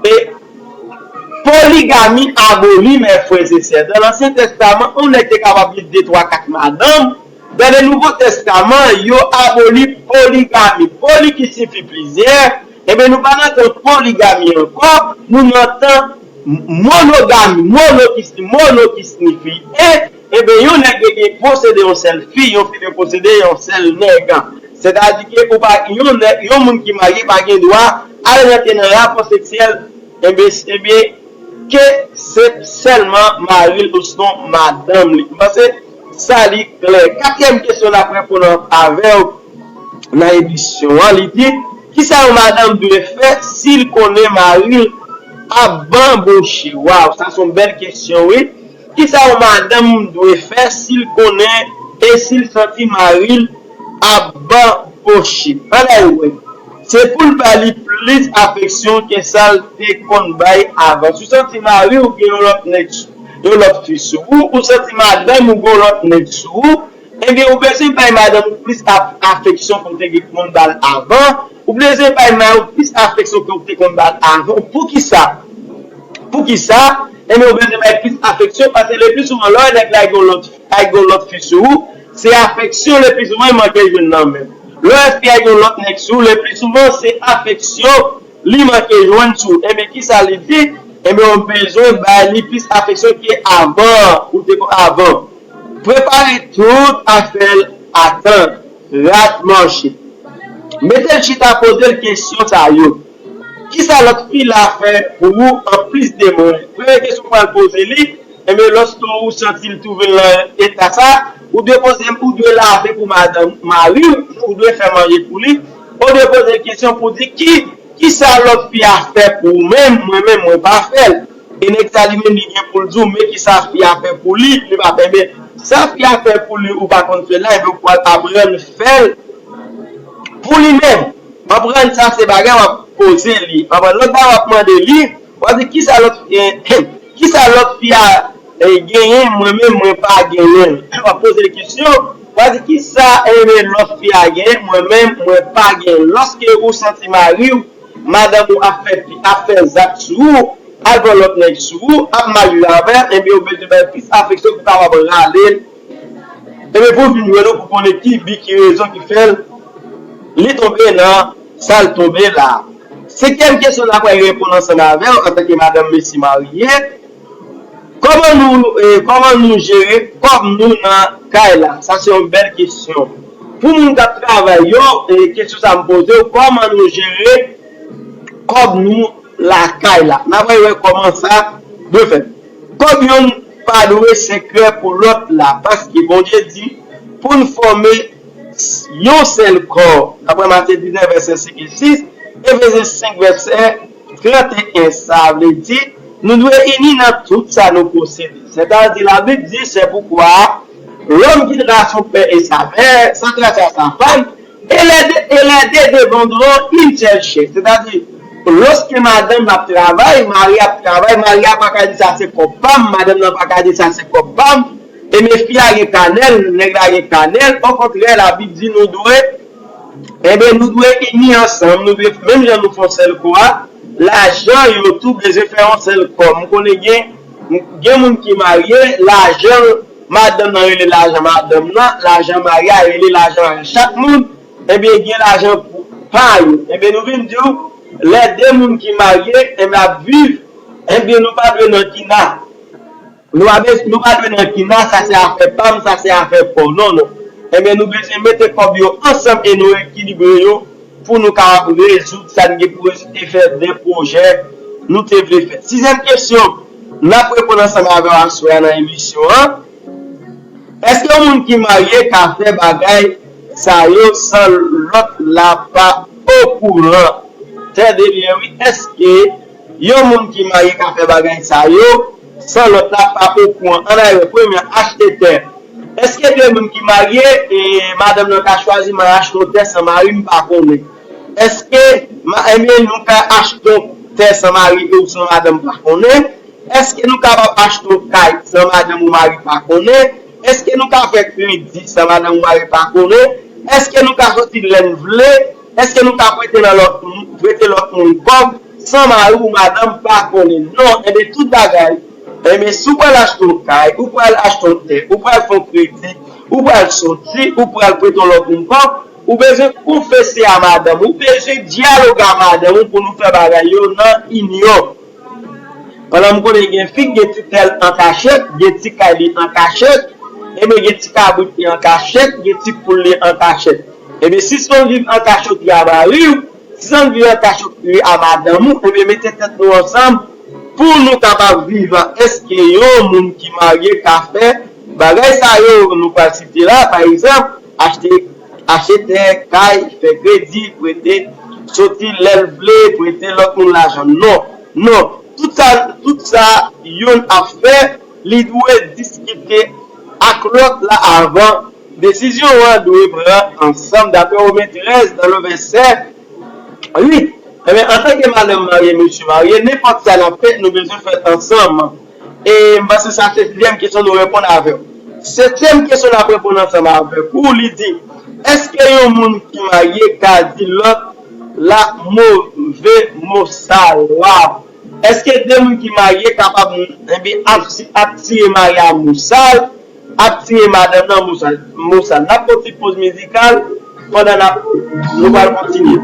e, poligami aboli, mè frè e sè. Nan Ansyen Testaman, yon nèg te kapab gen de, twa, kat madanm. Nan le Nouvo Testaman, yo aboli poligami. Poli ki sifi plizyè. Ebyen, nou pa nan tan poligami ankò. Nou nan tan monogami. Mono ki, mono ki sifi en. Ebyen, yon nèg dwe posede yon sèl fi, yon fi dwe posede yon sèl nèg. Sètadi ke ou pa, yon nèg, yon moun ki marye pa gen dwa al rantre nan rapò seksyèl, ebyen, ebyen, ke se sèlman mari l osnon madanm li. M panse sa li klè. Katriyèm kesyon n ap reponn avè w nan emisyon an, li di, kisa yon madanm dwe fè si l konnen mari l ap banboche? Waw, sa se yon bèl kesyon, wi. Kisa yon madanm dwe fè si l konnen e si l santi mari l ap banboche? Ann al wè. Se pou l ba li plis afeksyon ke sa l te konn bay avan. Si w santi mari w gen yon lòt nèg, yon lòt fi sou ou, ou santi madanm ou gen yon lòt nèg sou ou, ebyen, ou bezwen bay madanm ou plis af-, afeksyon ke w te gen konn ba l avan. Ou bezwen bay mari w plis afeksyon ke w te konn ba l avan. Poukisa? Poukisa? Ebyen, ou bezwen bay plis afeksyon, paske le pli souvan, lè yon nèg la gen yon lòt, la gen yon lòt fi sou ou, se afeksyon le pli souvan li manke jwenn nan men w. Lè yon fi a gen yon lòt nèg sou ou, le pli souvan, se afeksyon li manke jwenn sou ou. Ebyen, kisa li di? Ebyen, ou bezwen bay li plis afeksyon ke avan, ou te konn avan. Prepare tout afè l a tan, rat mache. Mete l chita, poze l kesyon sa yo. Kisa lòt fi la fè pou ou anplis de mwen? Premye kesyon ou pral poze li, ebyen, lòske ou santi l tou vin nan eta sa, ou dwe poze, ou dwe lave pou madanm, mari w, ou dwe fè manje pou li, ou dwe poze l kesyon pou di ki, kisa lòt fi a fè pou ou menm, mwen menm, mwen pa fè l. E nèg sa li menm li gen pou l di w, men kisa fi a fè pou li, li pa fè, men sa fi a fè pou li, ou pa konn fè l la, ebyen, ou pral aprann fè l pou li menm. Anprann sa se bagay w ap poze li. Anprann lòt bagay w ap mande li, w ap di kisa lòt, eh, kisa lòt fi a, eh, genyen, mwen menm mwen pa genyen l. W ap poze l kesyon, w ap di kisa, eh, lòt fi a genyen, mwen menm mwen pa genyen l. Lòske ou santi mari w, madanm ou ap fè, ap fè zak sou ou, al pran lòt nèg sou ou, ap marye avè l, ebyen ou bezwen bay plis afeksyon pou kapab rale l. Ebyen pou vin jwenn ou pou konnen ki bi, ki rezon ki fè l, li tonbe nan sa l tonbe la. Senkyèm kesyon n ap reponn ansanm avè w antanke madanm mesye marye. Kòman nou, e, kòman nou jere kòb nou nan kay la? Sa se yon bèl kesyon. Pou moun k ap travay yo, e, kesyon sa m poze w, kòman nou jere kòb nou lakay la? N ap wè kòman sa dwe fèt. Kòb youn pa dwe sekrè pou lòt la, paske Bondye di pou n fòme yon sèl kò. N ap wè Matye diznèf, vèsè senk e sis, Efezyen senk, vèsè trannteyen, sa vle di, nou dwe ini nan tout sa nou posede. Sètadi, Labib di, c'est pourquoi l'homme quittera son père et sa mère, s'attachera à sa femme, et les deux, et les deux deviendront une seule chair. Sètadi, lòske madanm ap travay, mari ap travay, mari a pa ka di sa se kòb pa m, madanm nan pa ka di sa se kòb pa m, e men fi a gen kanèl, nèg la gen kanèl, okontrè, Labib di nou dwe Ebyen, nou dwe ini ansanm, nou dwe, menm jan nou fè yon sèl kò a, lajan yo tou bezwen fè yon sèl kò. M konnen gen, gen moun ki marye, lajan madanm nan rele lajan madanm nan, lajan mari a rele lajan chak moun, ebyen, gen lajan pou, pa yo. Ebyen, nou vin di w, lè de moun ki marye, ebyen, ap viv, ebyen, nou pa dwe nan kina. Nou pa bez-, nou pa dwe nan kina, sa se afè pa m, sa se afè pa w. Non, non. Ebyen, nou bezwen mete kòb yo ansanm e nou ekilibre yo pou nou kapab rezoud sa n gen pou rezoud e fè de pwojè nou te vle fè. Sizyèm kesyon, n ap reponn ansanm avè w aswè a nan emisyon an. Èske yon moun ki marye ka fè bagay sa yo san lòt la pa okouran? Tande byen, wi. Èske yon moun ki marye ka fè bagay sa yo san lòt la pa okouran? Ann al wè premye, achte tè. Èske de moun ki marye, e, madanm nan ka chwazi, "M a achte yon tè san mari m pa konnen"? Èske, ma-, ebyen, nou ka achte yon tè san mari e ou san madanm pa konnen? Èske nou kapab achte yon kay san madanm ou mari pa konnen? Èske nou ka fè kredi san madanm ou mari pa konnen? Èske nou ka soti lè n vle? Èske nou ka prete nan lòt moun, prete lòt moun kòb san mari ou madanm pa konnen? Non, ebyen tout bagay. Ebyen, si w pral achte yon kay, ou pral achte yon tè, ou pral fè yon kredi, ou pral soti, ou pral prete yon lòt moun kòb, ou bezwen konfese a madanm, ou bezwen dyaloge a madanm ou pou nou fè bagay yo nan inyon. Pandan m konnen gen fi k gen ti tè l an kachèt, gen ti kay li an kachèt, ebyen gen ti kabrit li an kachèt, gen ti poul li an kachèt. Ebyen, sispann viv an kachotri a mari w, sispann viv an kachotri a madanm ou, ebyen mete tèt nou ansanm pou nou kapab vivan. Èske yon moun ki marye ka fè bagay sa yo nou pral site la, pa egzanp, achte, achte tè, kay, fè kredi, prete, soti lè l vle, prete lòt moun lajan? Non, non. Tout sa, tout sa youn ap fè, li dwe diskite ak lòt la avan. Desizyon an dwe pran ansanm, daprè Women trèz, nan le vèsè uit. Ebyen, antanke madanm marye, mesye marye, nenpòt sa n ap fè, nou bezwen fè l ansanm. E m panse sa se sizyèm kesyon nou reponn avè w. Setyèm kesyon n ap reponn ansanm avèk ou, li di, èske yon moun ki marye ka di lòt la move mo sal? Waw! Èske de moun ki marye kapab, ebyen, ap, ap tire mari a mo sal, ap tire madanm nan mo sal? Mo sal. N ap pran ti poz mizikal pandan n ap, nou pral kontinye.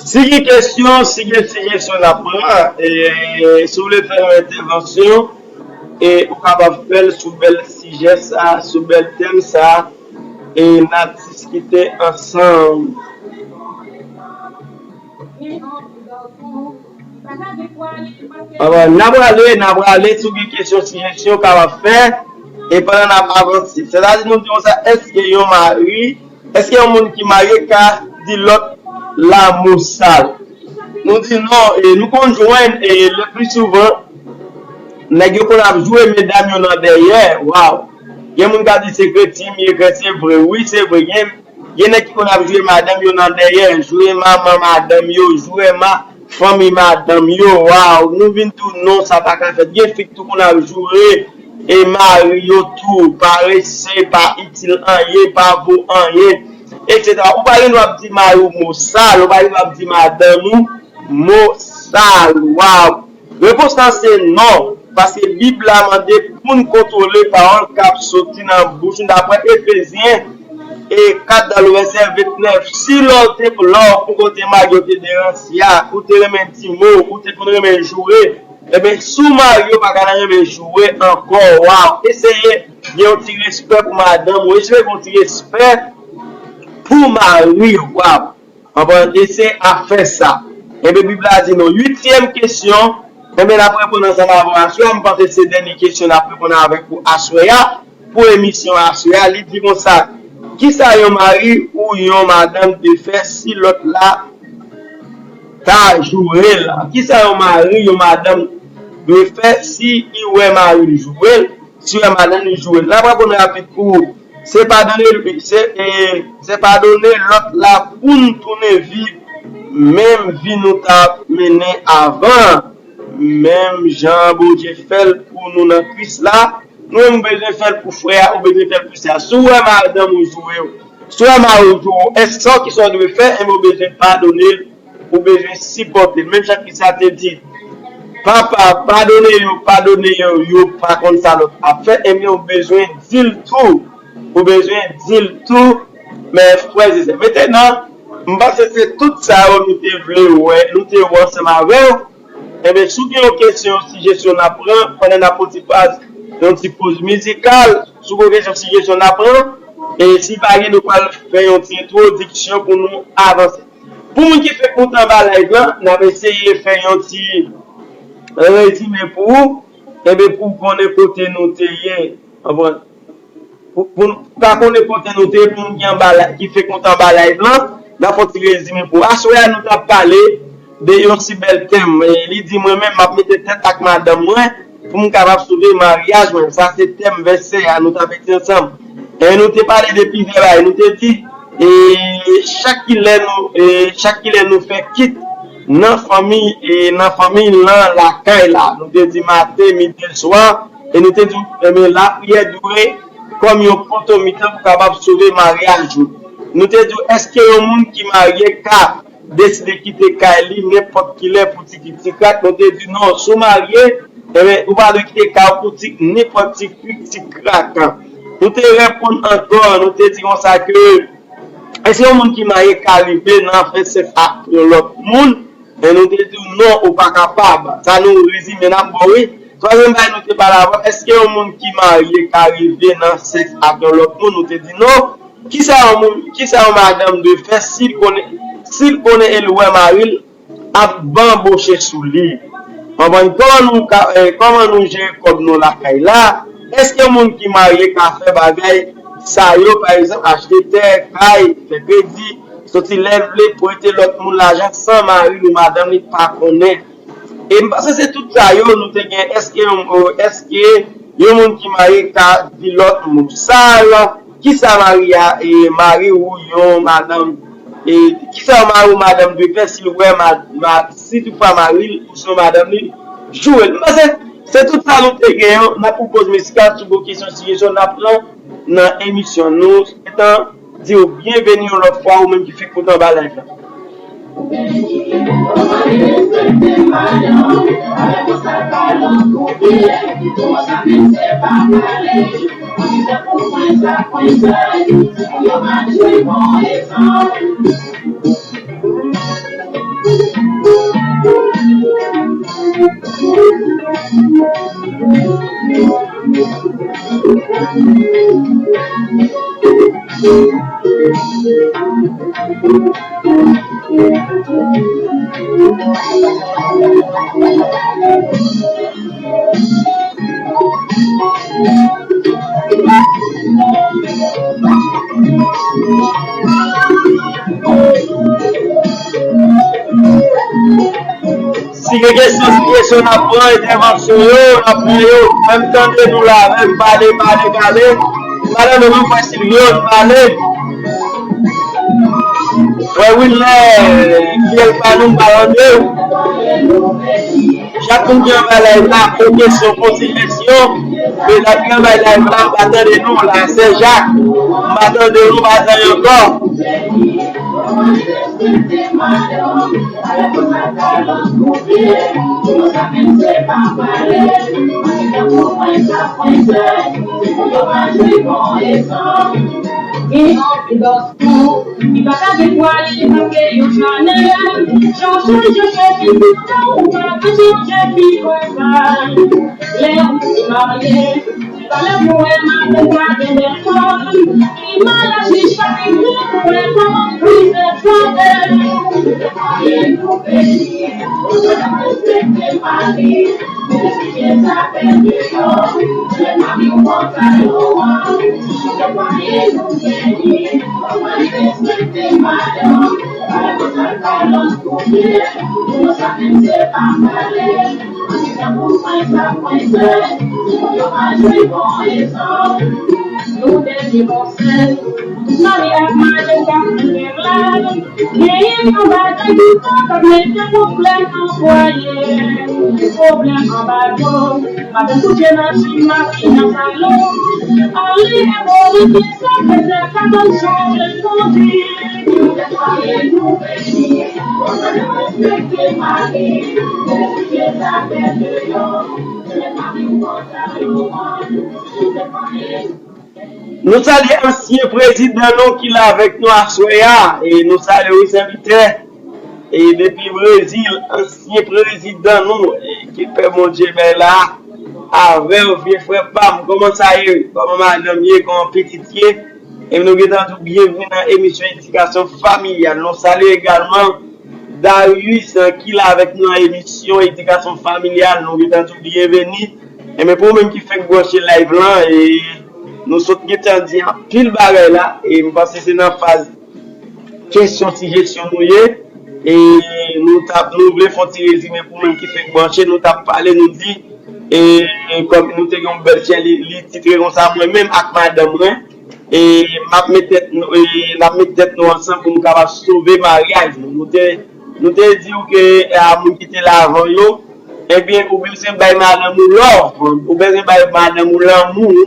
Si gen kesyon, si gen sijesyon n ap pran, e, si w vle fè yon entèvansyon, e, ou kapab fè l sou bèl sijè sa, sou bèl tèm sa, e n a diskite ansanm. Alò, n a prale, n a prale, si w gen kesyon, sijesyon, w kapab fè, e pandan n ap avanse. Sètadi, nou di konsa, èske yon mari, èske yon moun ki marye ka di lòt la mo sal? Nou di non, e nou konn jwenn, e le pli souvan, nèg yo konn ap jwe medam yo nan dèyè, waw. Gen moun k ap di se kretyen m ye, kretyen vre. Wi, se vre. Gen, gen nèg ki konn ap jwe madanm yo nan dèyè, jwe manman madanm yo, jwe ma, fanmi madanm yo. Waw, nou vin tou non, sa pa ka fèt. Gen fi k tou konn ap joure e mari yo tou, parese, pa itil anyen, pa vo anyen, etsetera. Ou pa gen dwa ap di mari w mo sal, ou pa gen dwa ap di madanm ou mo sal. Waw! Repons la se non, paske Bib la mande pou n kontwole pawòl k ap soti nan bouch nou, daprè Efezyen e kat, nan vèsè vennèf. Si lè w te, lè w poko te marye, w te deranse a, ou te renmen di mo, ou te konn renmen joure, ebyen, si w marye, w pa ka renmen joure ankò. Waw! Eseye gen yon ti respè pou madanm ou, eseye gen yon ti respè pou mari w. Waw! Konprann? Eseye ap fè sa. Ebyen, Bib la di nou. Uityèm kesyon, ebyen, n ap reponn ansanm avè w aswè a. M panse se dènye kesyon n ap reponn avèk ou aswè a pou emisyon aswè a. Li di konsa, kisa yon mari ou yon madanm dwe fè si lòt la ta joure l? Kisa yon mari, yon madanm dwe fè si li wè mari l joure l? Si w wè madanm li joure l? N ap reponn rapid pou ou. Se padone, se, e, se padone lòt la pou n tounen viv menm vi nou t ap mennen avan. Menm jan Bondye fè l pou nou nan Kris la, nou menm nou bezwen fè l pou frè a, ou bezwen fè l pou sè a. Si w wè madanm ou joure w, si w wè mari w joure w, èske sa w ki sa w dwe fè? Enben, ou bezwen padone l, ou bezwen sipòte l. Menm jan Kris la te di, Papa, padone yo, padone yo, yo pa konn sa lòt ap fè. Ebyen, ou bezwen di l tou. Ou bezwen di l tou, men frè e sè. Mentenan, m panse se tout sa yo nou te vle wè, nou te wè ansanm avè w. Ebyen, si w gen yon kesyon, yon sijesyon, n ap pran pandan n ap pran ti paz, yon ti poz mizikal. Si w gen yon kesyon, sijesyon, n ap pran. E si pa gen, nou pral fè yon ti entwodiksyon pou nou avanse. Pou moun ki fèk moute anba live lan, n ap eseye fè yon ti rezime pou ou, ebyen pou w konnen kote nou te ye. Konprann? Pou, pou nou ka konnen kote nou te ye, pou moun ki anba la, ki fèk moute anba live lan, n ap fè yon ti rezime pou ou. Aswè a, nou t ap pale de yon si bèl tèm. E li di, mwen menm, m ap mete tèt ak madanm mwen pou m kapab sove maryaj mwen. Sa se tèm vèsè a nou t ap etidye ansanm. E nou te pale de plizyè bagay. Nou te di, e, chak kilè nou, e, chak kilè nou fè kit nan fanmi, e, nan fanmi lan, lakay la. Nou te di maten, midi, swa, e nou te di, ebyen, lapriyè dwe kòm yon poto mitan pou kapab sove maryaj ou. Nou te di, èske yon moun ki marye ka deside kite kay li nenpòt kilè pou ti krik ti krak? Nou te di non, si w marye, ebyen, ou pa dwe kite kay ou pou ti, nenpòt ti krik ti krak. Nou te reponn ankò, nou te di konsa ke, èske yon moun ki marye ka rive nan fè sèks ak yon lòt moun? E nou te di w non, ou pa kapab. Sa nou rezime n ap ba w, wi. Twazyèm bagay nou te pale avan, èske yon moun ki marye ka rive nan sèks ak yon lòt moun? Nou te di non. Kisa yon moun, kisa yon madanm dwe fè si l konnen, si l konnen e l wè mari l ap banboche sou li? Konprann? Kòman nou ka, eh, kòman nou jere kòb nou lakay la? Èske moun ki marye ka fè bagay sa yo, pa egzanp, achte tè, kay, fè kredi, soti lè l vle, prete lòt moun lajan san mari l ou madanm li pa konnen? E m panse se tout sa yo nou te gen. Èske yon, èske yon moun ki marye ka di lòt moun sal? Kisa mari a, e, mari ou yon madanm, e, kisa yon mari ou madanm dwe fè si l wè ma, ma, si toutfwa mari l ousnon madanm li joure l? M panse se tout sa nou te gen yo. N ap pran poz mizikal, si w gen kesyon, sijesyon, n ap pran nan emisyon nou. Gentan di w byenveni yon lòt fwa, ou menm ki fèk moute anba live la. Si gen kesyon, si kesyon, n ap pran entèvansyon yo, n ap pran yo. Fè m tande nou la, fè m pale, pale, pale. Malandro, nou fè Silvio, nou pale. Frè Wilner, fidèl pa nou, malandro. Chak moun ki anba live la, pran kesyon, pran sijesyon. Men la ki anba live la, m pa tande nou la, Sè Jak. M pa tande nou, m pa tande ankò. Gen anpil bòs kou ki pa ka gen pwale, pa peye yon chanèl. Jan w chanje chèf ki kontan ou pa ka chanje ki konsa. Lè ou te marye, se pa lè pou wè madanm pa gen dèfò. Ki mal aji chak jou pou wè kòman krize frape. Ou te kwaye nou beni, ou te respekte mari. Nou te divòse, mari ak madanm pa fè rèv la. Genyen yon bagay ki pa ka mete pwoblèm nan fwaye. Pwoblèm anba do. Madanm kouche nan chanm, mari nan salon. Anyen enpòtan ki sa fè sa ka tann chanje kondi. Nou te kwaye nou beni, konsa nou respekte mari. Mesye sa fè deyò. Se mari w konsa yo an. Nou te kwaye Nou salye ansyen prezidan nou ki la avèk nou aswè a. E nou salye wi sèvitè. E depi Brezil, ansyen prezidan nou, e ke pè Bondye bay la avè w, vye frè pa m. Kòman sa ye? Kòman madanm ye? Kòman pitit ye? E nou gentan di w byenveni nan emisyon Edikasyon Familyal. Nou salye egalman Darius, eh, ki la avèk nou nan emisyon Edikasyon Familyal. Nou gentan di w byenveni. Enben, pou ou menm ki fèk branche live lan, e nou sot gentan di anpil bagay la, e m panse se nan faz kesyon, sijesyon nou ye. E nou t ap, nou vle fè yon ti rezime pou ou menm ki fèk branche, nou t ap pale, nou di, e, e kòm nou te gen yon bèl chè, li, li titre konsa, mwen menm ak madanm mwen, e m ap met tèt nou, e n ap met tèt nou ansanm pou nou kapab sove maryaj nou. Nou te, nou te di w ke, e, a moun ki te la avan yo, ebyen, ou bezwen bay madanm ou love, ou bezwen bay madanm ou lanmou,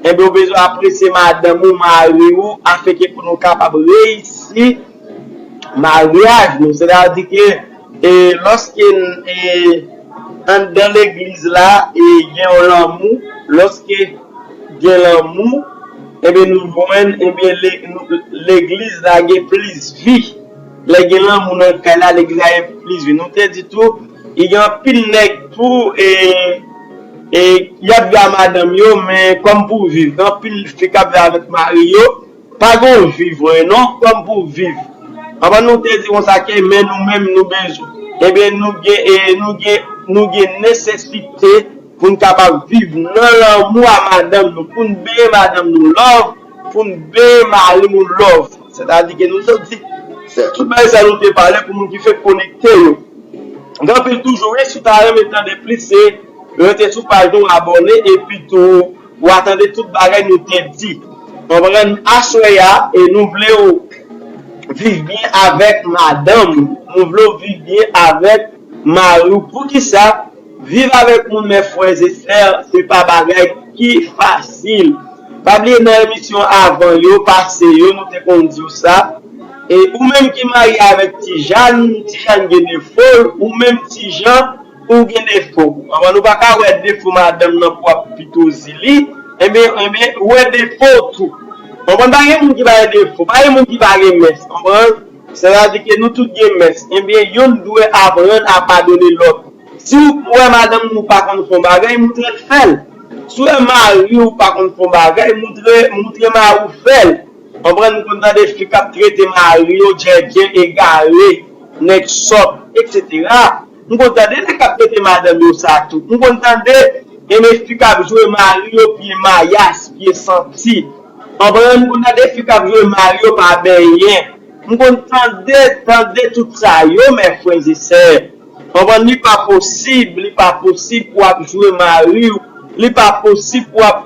enben, ou bezwen apresye madanm ou, mari w, afenke pou nou kapab reyisi maryaj nou. Sètadi ke, e, lòske, e, anndan legliz la, e, gen yon lanmou, lòske gen lanmou, enben, nou jwenn, enben, le-, nou, legliz la gen plis vi. Lè gen lanmou nan kay la, legliz la gen plis vi. Nou te di tou, e gen anpil nèg tou, e, e, y ap viv ak madanm yo, men kòm pou viv. Gen anpil fi k ap viv avèk mari yo, pa gen yon vi vre, non, kòm pou viv. Anvan nou te di konsa ke, men nou menm, nou bezwen. Ebyen, nou gen, e, nou gen, nou gen nesesite pou n kapab viv nan lanmou a madanm nou, pou n benyen madanm nou love, pou n benyen mari nou love. Sètadi ke nou sot di, se tout bagay sa nou te pale pou moun ki fèk konekte yo. Gen anpil toujou, wi, si w ta renmen tande plis, se rete sou paj nou, abòne, epi tou, w a tande tout bagay nou te di. Konprann? Aswè a, e nou vle w viv byen avèk madanm ou. Nou vle w viv byen avèk mari w. Poukisa? Viv avèk moun, mè frè e sè, se pa bagay ki fasil. Pa bliye nan emisyon avan yo, pase yo, nou te konn di w sa. E ou menm ki marye avèk Tijan, Tijan gen defo l, ou menm Tijan, ou gen defo. Konprann? Ou pa ka wè defo madanm nan pou w ap pito zi li. Enben, enben, ou wè defo w tou. Konprann? Pa gen moun ki pa gen defo, pa gen moun ki pa gen mès. Konprann? Sètadi ke nou tout gen mès. Enben, youn dwe aprann a padone lòt. Si w wè madanm ou pa konn fè yon bagay, moutre l fè l. Si w wè mari w pa konn fè yon bagay, moutre, moutre mari w fè l. Konprann? M konn tande fi k ap trete mari yo djèdjè, egare, nèg sòt, etsetera. M konn tande nèg k ap trete madanm yo sa tou. M konn tande, enben, fi k ap jwe mari yo pye mayas, pye santi. Konprann? M konn tande fi k ap jwe mari yo pa benyen. M konn tande, tande tout sa yo, mè frè e sè. Konprann? Li pa posib, li pa posib pou w ap jwe mari w. Li pa posib pou w ap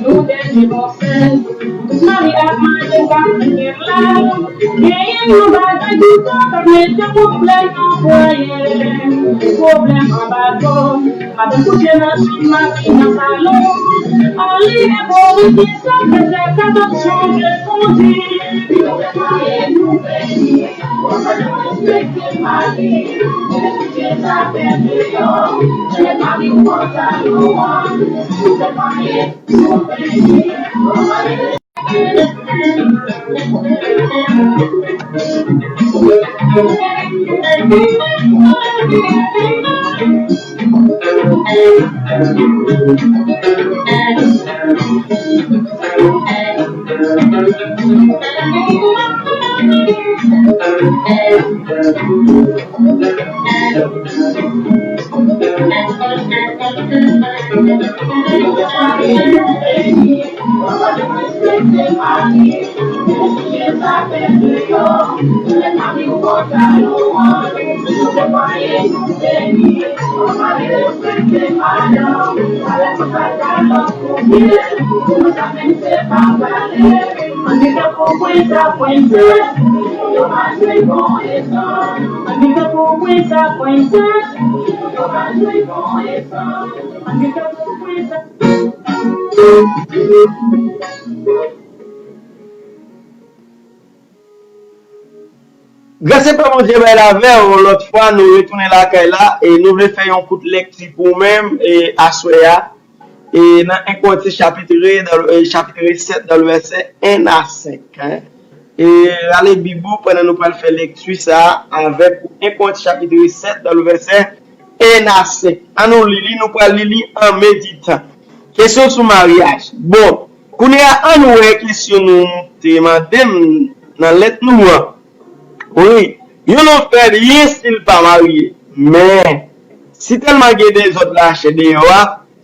Nou dènye konsèy pou tout mari ak madanm k ap tande m la. Genyen yon bagay toutan k ap mete pwoblèm nan fwaye. Pwoblèm anba do. Madanm kouche nan chanm, mari nan salon. Al li evolisyon, se sa k ap chanje kondit. Gras e pè Bondye bay l avè w, lòt fwa nou retounen lakay la e nou vle fè yon kout lèkti pou ou menm e aswè a. E nan en Korinti chapit, chapit sèt, dans le verset un à cinq. E rale Bib ou pandan nou pral fè lèkti sa a avèk ou. En Korinti chapit sèt, dans le verset un à cinq. Ann nou li li, nou pral li li an meditan. Kesyon sou maryaj. Bon, kounye a ann wè kesyon nou te mande m nan lèt nou an. Wi, yon nonm fè byen si l pa marye. Men, si tèlman gen dezòd lachè deyò a,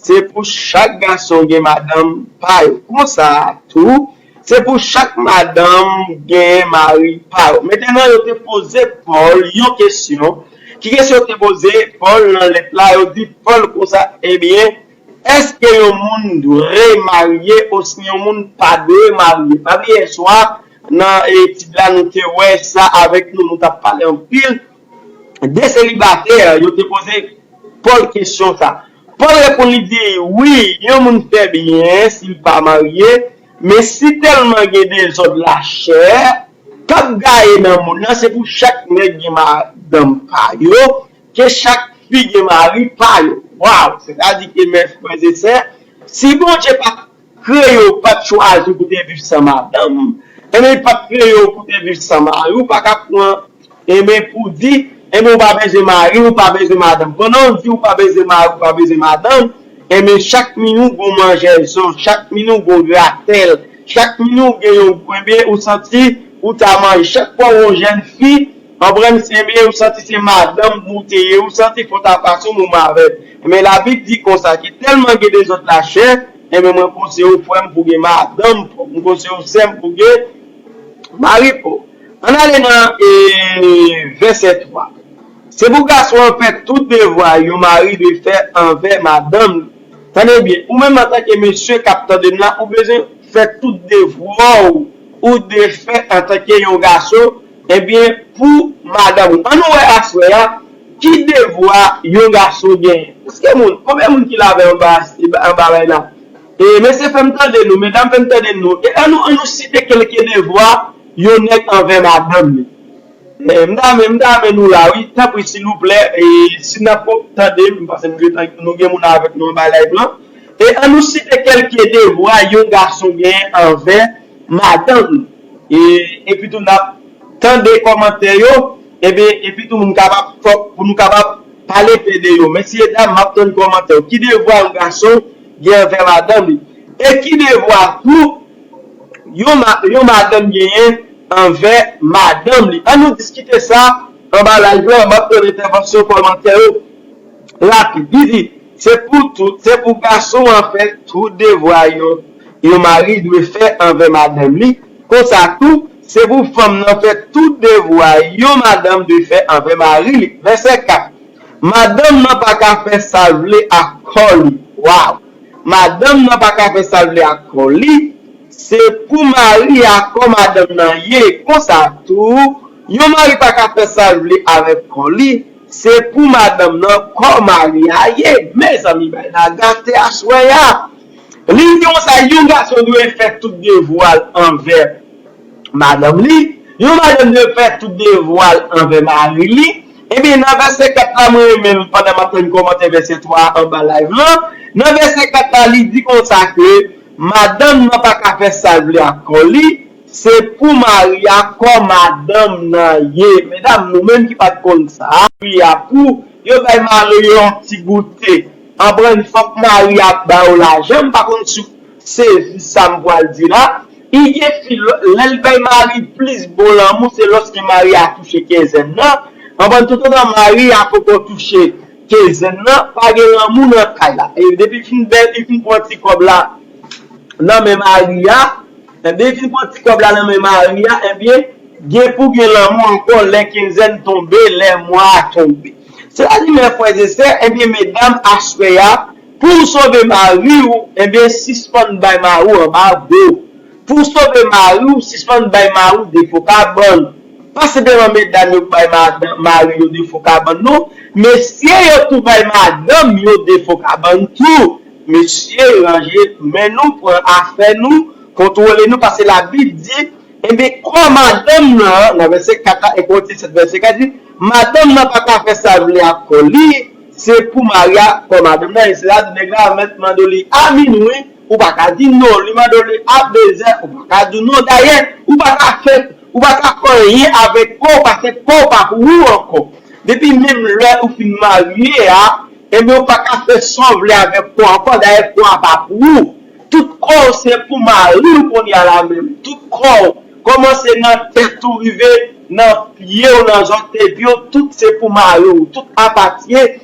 se pou chak gason gen madanm pa yo. Konsa tou, se pou chak madanm gen mari pa yo. Mentnan, yo te poze Pòl yon kesyon. Ki kesyon yo te poze Pòl nan lèt la? Yo di Pòl konsa, ebyen, èske yon moun dwe marye osi yon moun pa dwe marye? Pa bliye yè swa, nan etid la, nou te wè sa avèk nou, nou t ap pale anpil de selibatè, yo te poze Pòl kesyon sa. Pòl reponn, li di, wi, yon moun fè byen si l pa marye, men si tèlman gen dezòd lachè k ap gaye nan monn nan, se pou chak nèg gen madanm pa yo, ke chak fi gen mari pa yo. Waw! Sètadi ke, mè frè e sè, si Bondye pa t kreye w, pa t chwazi w pou te viv san madanm, enben, li pa t kreye w pou te viv san mari, w pa ka pran, enben, pou di, enben, ou pa bezwen mari, ou pa bezwen madanm. Pandan w di ou pa bezwen mari, ou pa bezwen madanm, enben, chak minit ou gon manjèzon, chak minit ou gon gratèl, chak minit ou gen yon, enben, ou santi ou ta manje. Chak fwa w yon jèn fi, konprann, se, enben, ou santi se madanm ou te ye, ou santi fò w ta pase yon moman avè l. Enben, Labib di konsa, ke tèlman gen dezòd lachè, enben, mwen konseye w, frè m, pou gen madanm pa w. Mwen konseye w, sè m, pou gen mari pa w. Ann ale nan, e, vèsè twa. Se pou gason an fè tout devwa yon mari dwe fè anvè madanm li. Tande byen, ou menm antanke mesye k ap tande m la, ou bezwen fè tout devwa w, ou dwe fè antanke yon gason, ebyen, pou madanm ou. Ann nou wè aswè a, ki devwa yon gason genyen? Èske moun, konbyen moun ki la avè m anba, anba lay la? E, mesye, fè m tande nou, medam, fè m tande nou. E ann nou, ann nou site kèlke devwa yon nèg anvè madanm li. E, m ta renmen, m ta renmen nou la, wi. Tanpri, silvouplè, e, si n ap tande m, paske nou gen, nou gen moun avèk nou anba live lan. E ann nou site kèlke devwa yon gason genyen anvè madanm li. E, epi tou, n ap tande kòmantè yo, ebyen, epi tou, moun kapab, fòk pou nou kapab pale tou de yo. Mesye dam, m ap tann kòmantè yo. Ki devwa yon gason gen anvè madanm li? E ki devwa tou yon, ma, yon madanm genyen anvè madanm li? Ann nou diskite sa anba live lan, m ap tann entèvansyon, kòmantè yo rapid. Li di, se pou tout, se pou gason an fè tout devwa yon, yon mari dwe fè anvè madanm li. Konsa tou, se pou fanm nan fè tout devwa yon madanm dwe fè anvè mari li. Vèsè kat. Madanm nan pa ka fè sa l vle ak kò li. Waw! Madanm nan pa ka fè sa l vle ak kò li. Se pou mari a kò madanm nan ye. Konsa tou, yon mari pa ka fè sa l vle avèk kò li. Se pou madanm nan kò mari a ye. Mezanmi, bagay la gate aswè a. Li di konsa, yon gason dwe fè tout devwa l anvè madanm li, yon madanm dwe fè tout devwa l anvè mari li. Ebyen, nan vèsè kat la, mwen renmen l pandan m ap tann kòmantè vèsè twa a anba live lan. Nan vèsè kat la, li di konsa ke madanm nan pa ka fè sa l vle ak kò li, se pou mari a kò madanm nan ye. Medam, nou menm ki pa t konn sa, mari a pou yo bay mari yo yon ti goute. Anprann, fòk mari a ba yo lajan, m pa konn si w sezi sa m pral di la. I gen fi, lè l bay mari plis bon lanmou, se lòske mari a touche kenzèn nan. Anprann, toutotan mari a poko touche kenzèn nan, pa gen lanmou nan kay la. E depi fin bèl, li fin pran ti kòb la nan men mari a, ebyen, fin pran ti kòb la nan men mari a, ebyen, gen pou gen lanmou ankò lè kenzèn tonbe, lè mwa a tonbe. Sètadi, mè frè e sè, ebyen, medam, aswè a, pou w sove mari w, ebyen, sispann bay mari w anba go. Pou w sove mari w, sispann bay mari w defo kabann. Pa senpleman medam yo k bay madan-, mari yo defo kabann, non. Mesye yo tou bay madanm yo defo kabann tou. Mesye, ranje men nou, pran afè nou, kontwole nou, paske Labib di, ebyen, kò madanm nan, nan vèsè kat la, e Korinti sèt, vèsè kat di, madanm nan pa ka fè sa l vle ak kò li, se pou mari a kò madanm nan ye. Sètadi, nèg la mèt mande w li a minwi, ou pa ka di non. Li mande w li a dezè, ou pa ka di non. Dayè, ou pa ka fè, ou pa ka fè anyen avèk kò w, paske kò w pa pou ou ankò. Depi menm lè ou fin marye a, ebyen, ou pa ka fè sa w vle avèk kò w ankò. Dayè, kò a pa pou ou. Tout kò w se pou mari w kounye a la menm. Tout kò w, kòmanse nan tèt ou rive nan pye w, nan zòtèy pye w, tout se pou mari w. Tout apatyen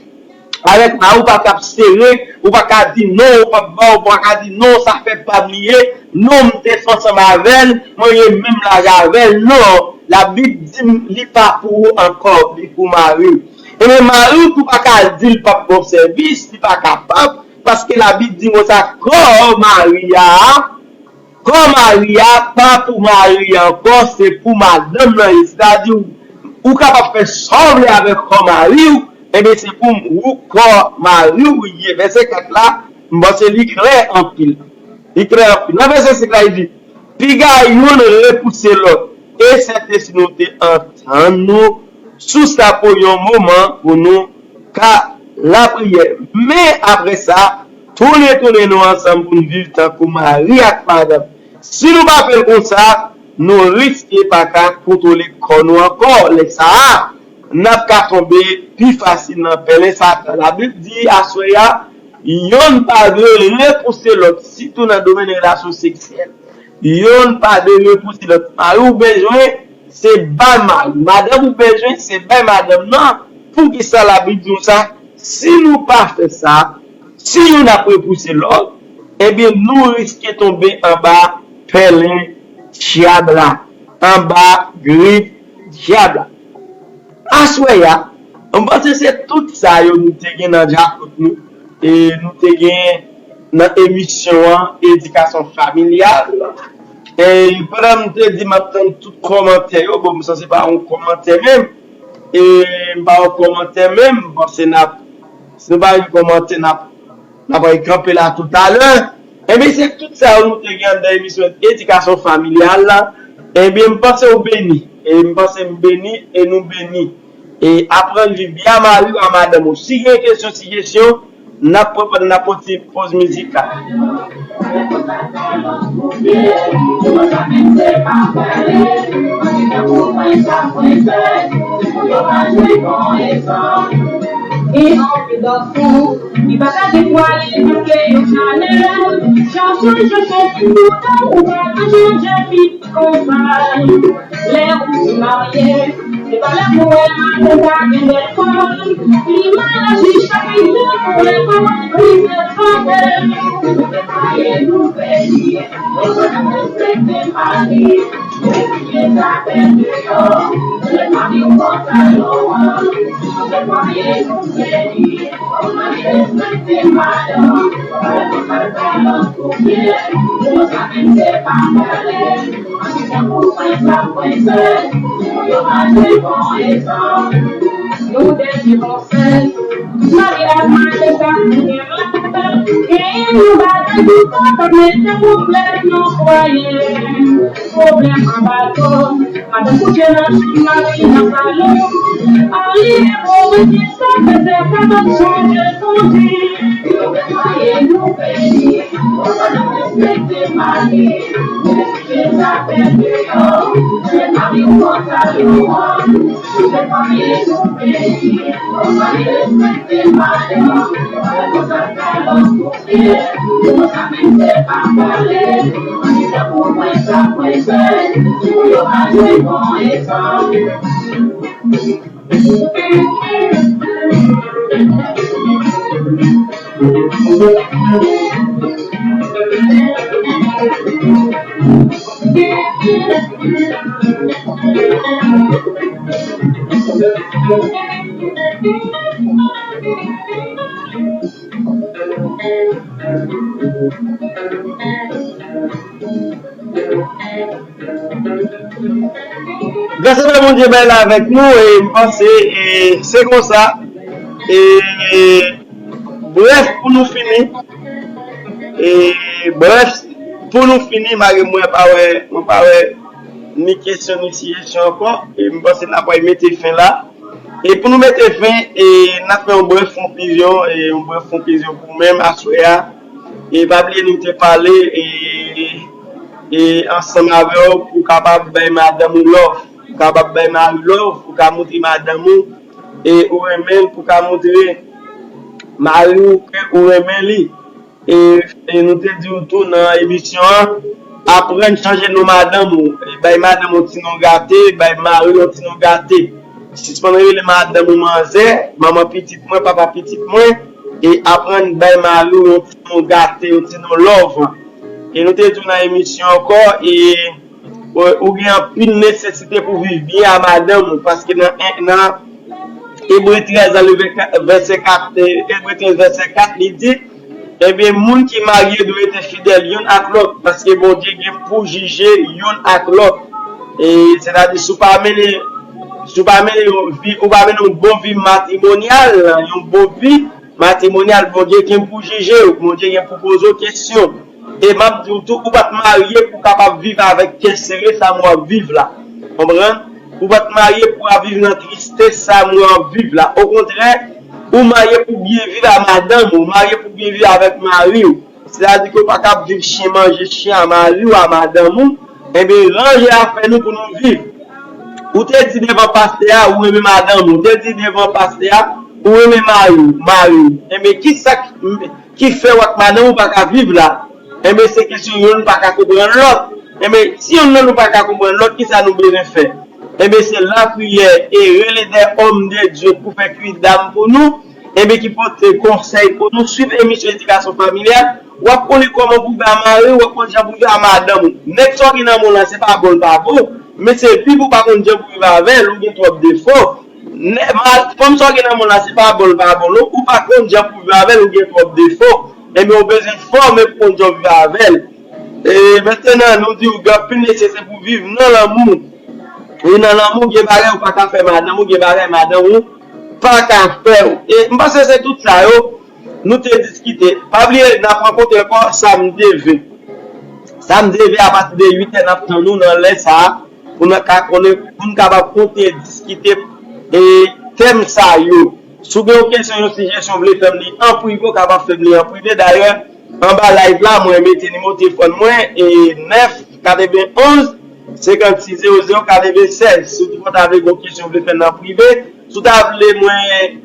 avèk mari w, ou pa ka sere, ou pa ka di non, ou pa ba, ou pa ka di non, sa fè pa m li ye, non, m te fè ansanm avè l, mwen gen menm laj avè l, non, Labib di m li pa pou ou ankò, li pou mari w. Ebyen, mari w tou pa ka di l p ap ba w sèvis, li pa kapab, paske Labib di konsa, kò mari a, kò mari a pa pou mari a ankò, se pou madanm nan ye. Sètadi, ou, ou kapab fè sa w vle avèk kò mari w, ebyen, se pou ou, kò mari w ye. Vèsè kat la, m panse li klè anpil. Li klè anpil. Nan vèsè senk la, li di, piga youn repouse lòt. E sèten si nou te antann nou sou sa pou yon moman, pou nou ka lapriyè. Men apre sa, tounen tounen nou ansanm pou n viv tankou mari ak madanm. Si nou pa fè l konsa, nou riske pa ka kontwole kò nou ankò. Lè sa a, n ap ka tonbe pi fasil nan pèlen Satan. Labib di aswè a, yonn pa dwe repouse lòt, sitou nan domèn relasyon seksyèl. Yonn pa dwe repouse lòt. Mari w bezwen, se bay mari. Madanm ou bezwen, se bay madanm nan. Poukisa Labib di w sa? Si nou pa fè sa, si youn ap repouse lòt, ebyen nou riske tonbe anba pèlen dyab la, anba grif dyab la. Aswè a, m panse se tout sa yo nou te gen nan djakout nou, e nou te gen nan emisyon an, edikasyon familyal. E pandan m te di m ap tann tout kòmantè yo, bon, m sanse pa yon kòmantè menm, e m pa yon kòmantè menm, m panse n ap, si nou pa gen kòmantè, n ap, n ap kanpe la toutalè. Ebyen, se tout sa yo nou te gen anndan emisyon edikasyon familyal la. Ebyen, m panse w beni. E m panse m beni e nou beni. E aprann viv byen a mari w, a madanm ou. Si gen kesyon, si kesyon, n ap reponn, n ap pran ti poz mizikal. Li pa ka devwale paske yo chanèl. Chak jou yo chèche toutan ou pa ka chanje vit konsa. Lè ou marye, se pa lè pou wè madanm ta gen bèl kò. Li mal aji chak jou pou lè kò li fè fè. Ou te marye nou beni, nou pa respekte mari. Nou depi bon sèl, mari ak madanm sa gen ladan. Gen yon bagay ki pa ka mete pwoblèm nan fwaye. Pwoblèm anba do. Madanm kouche nan chanm, mari nan salon. Al li e pwovèb ki sa fè se pa t ap chanje sonje. Yo gen mari nou beni, nou pa respekte mari. Nou kite zafè deyò, se mari ou pantalon an. Yo gen mari nou beni, nou pa respekte mari. Nou pa respekte mari. Gras a Bondye bay la avèk nou, e m panse, e se konsa, e brèf, pou nou fini, e brèf, pou nou fini, malgre mwen pa wè, mwen pa wè ni kesyon, ni sijesyon ankò, e m panse n ap mete fen la. E pou nou mete fen, e n ap fè yon brèf konklizyon, e yon brèf konklizyon pou mwen aswè a. E pa bliye nou te pale, e, e ansanm avè w pou w kapab bay madanm ou love, pou w kapab bay mari love, pou w ka montre madanm ou, e ou renmen l, pou w ka montre mari w ke ou renmen li. E, e nou te di w tou nan emisyon an, aprann chanje non madanm ou. E bay madanm ou ti non gate, bay mari w yon ti non gate. Sispann rele madanm ou manzè, manman pitit mwen, papa pitit mwen, e aprann bay mari w yon ti non gate, yon ti non love. E nou te di w nan emisyon ankò, e Ou, ou gen anpil nesesite pou viv byen a madanm ou, paske nan, nan Ebre trèz nan le vèsè kat, Ebre trèz vèsè kat, li di, ebyen, moun ki marye dwe rete fidèl youn ak lòt, paske Bondye gen pou jije youn ak lòt. E, sètadi, si w pa mennen, si w pa mennen yon vi, ou pa mennen yon bon vi matrimonyal, yon bon vi matrimonyal, Bondye gen pou jije w, Bondye gen pou poze w kesyon. E m ap di w tou, ou pa t marye pou w kapab viv avèk kè sere sa m w ap viv la. Konprann? Ou pa t marye pou w ap viv nan tristès sa m w ap viv la. Okontrè, Ou marye pou byen viv a madanm ou, ou marye pou byen viv avèk mari w. Sètadi ke w pa ka ap viv chen manje chen a mari w, a madanm ou. Enben, ranje afè nou pou nou viv. Ou te di devan pastè a, ou renmen madanm ou. Ou te di devan pastè a, ou renmen mari w, mari w. Enben, ki sa k, ki fè w ak madanm ou pa ka viv la? Enben, se kesyon yonn pa ka konprann lòt. Enben, si yonn nan nou pa ka konprann lòt, ki sa nou bezwen fè? Enben, se lapriyè e rele de òm de Dye pou fè kwidam pou nou, enben, ki pote konsèy pou nou. Swiv emisyon Edikasyon Familyal, w ap konnen kòman pou viv a mari w, w ap konn jan pou viv a madanm ou. Nèg sa w gen nan men w la, se pa bon l pa bon, men se pi pou w pa konn jan pou viv avè l, ou gen twòp defo. Nè-, ma-, fanm sa w gen nan men w la, se pa bon l pa bon, non, ou pa konn jan pou viv avè l, ou gen twòp defo. Enben, ou bezwen fòme pou konn jan w viv avè l. E, mentnan, nou di w gen anpil nesesite pou viv nan lanmou. E nan lanmou, gen bagay ou pa ka fè madanm ou, gen bagay madanm ou pa ka fè w. E m panse se tout sa yo, nou te diskite. Pa bliye, n ap rankontre ankò samdi ven. Samdi ven, apati de uit è, n ap tann nou nan lè sa a, pou n ka konnen, pou n kapab kontinye diskite, e, tèm sa yo. Si w gen yon kesyon, yon sijesyon, w vle fè m li an prive, w kapab fè m li an prive. Dayè, anba live la, mwen mete nimewo telefòn mwen, e nèf katrevenn onz senkannsis zewo zewo katrevennsèz. Si w ta vle gen yon kesyon, w vle fè m nan prive, si w ta vle mwen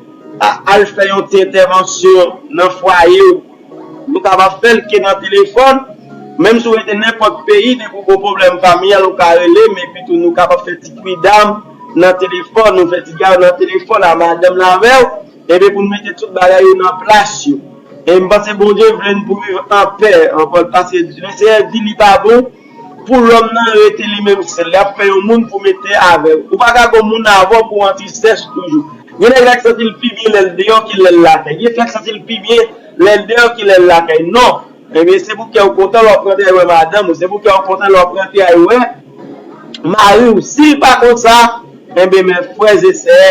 a-, al fè yon ti entèvansyon nan fwaye w, nou kapab fè l ke nan telefòn. Menm si w rete nenpòt peyi, depi w gen pwoblèm familyal, ou ka rele m, epi tou nou kapab fè ti kwidam nan telefòn, nou fè ti gad nan telefòn a madanm la avè w, enben pou n mete tout bagay yo nan plas yo. E m panse Bondye vle n pou viv an pè, an pòl, paske Lesenyè di li pa bon pou lòm nan rete li menm sèl. Li ap fè yon moun pou mete avè w. Ou pa ka gen moun avè w pou w an tristès toujou. Gen nèg la ki santi l pi byen lè l deyò ke lè l lakay. Gen fi ki santi l pi byen lè l deyò ke lè l lakay. Non. Ebyen, se pou kè w kontan lè w ap rantre al wè madanm ou. Se pou kè w kontan lè w ap rantre al wè mari w. Si l pa konsa, ebyen, men frè e sè,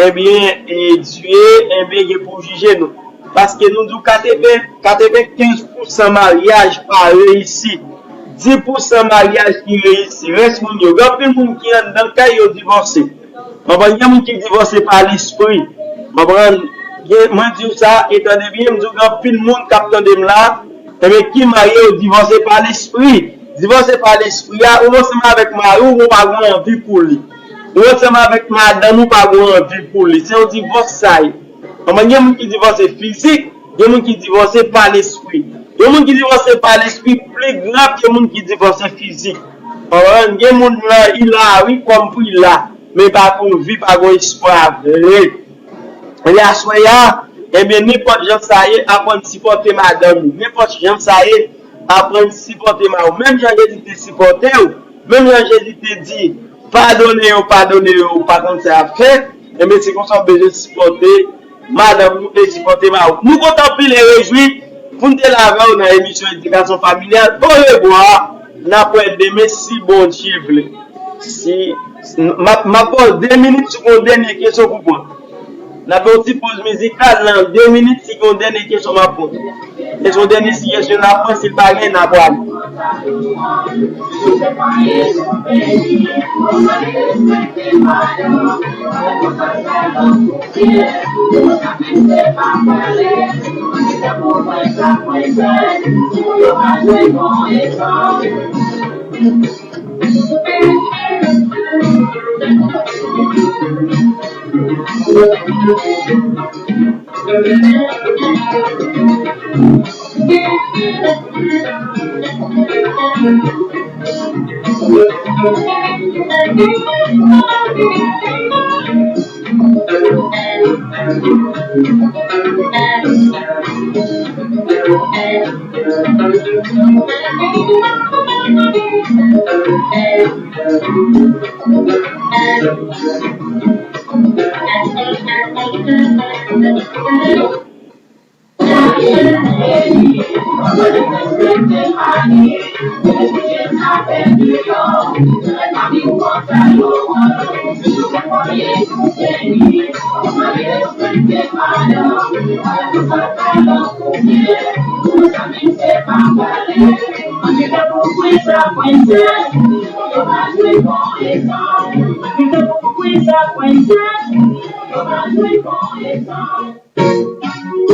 ebyen, e Dye, ebyen, gen pou jije nou. Paske nou di w katreven, katrevenkenz pousan maryaj pa reyisi. Dis pousan maryaj ki reyisi. Rès moun yo, gen anpil moun ki anndan kay yo divòse. Konprann? Gen moun ki divòse pa lespri. Konprann? Gen, mwen di w sa, e tande byen, m di w gen anpil moun k ap tande m la, ebyen, ki marye yo divòse pa lespri. Divòse pa lespri a, ou ansanm avèk mari w, ou pa gen anvi pou li. Ou ansanm avèk madanm ou, pa gen anvi pou li. Se yon divòs sa ye. Konprann? Gen moun ki divòse fizik, gen moun ki divòse pa lespri. Gen moun ki divòse pa lespri pli grav ke moun ki divòse fizik. Konprann? Gen moun lan, li la, wi, kòm pou li la, men pa gon vi, pa gon espwa vre. Ebyen, aswè a, ebyen, nenpòt jan sa ye, aprann sipòte madanm ou. Nenpòt jan sa ye, aprann sipòte mari w. Menm jan Jezi te sipòte w, menm jan Jezi te di, padone yo, padone yo, ou pa konn sa y ap fè, ebyen, se konsa w bezwen sipòte madanm ou e sipòte mari w. Nou kontan anpil e rejwi pou n te la avè w nan emisyon Edikasyon Familyal. Orevwa, n ap wè demen si Bondye vle. Si, m ap, m ap ba w de minit si w gen yon dènye kesyon pou pran. N ap fè yon ti poz mizikal nan de minit, si gen yon dènye kesyon m ap pran. E se yon dènye sijesyon n ap pran, si l pa gen, n ap prale.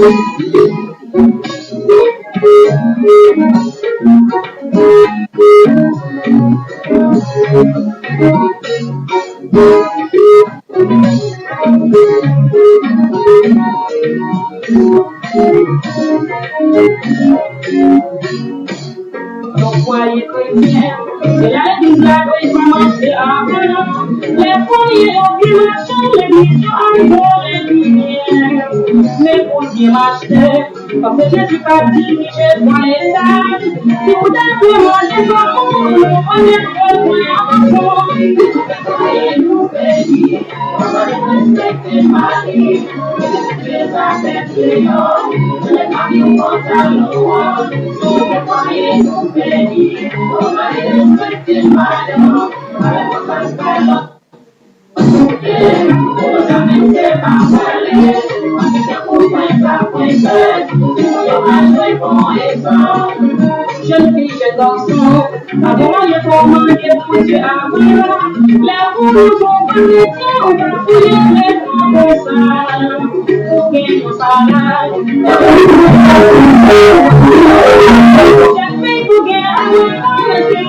Yon fwaye kretyen, se legliz la dwe kòmanse avan. Lè fwaye yo byen mache, legliz yo adore byen. Men pou l byen mache, fòk se Jezi k ap dirije fwaye sa. Si w ta vle mande zanmi w, nou pa gen bezwen ansanm. Fwaye nou beni. Fwaye nou beni. Jèn fi, jèn gason, pa gen anyen fò w mande Bondye avan. Lè ou toujou pa kretyen, ou pa fouye letan konsa. Ou gen yon salay. Jèn fi, ou gen yon salay.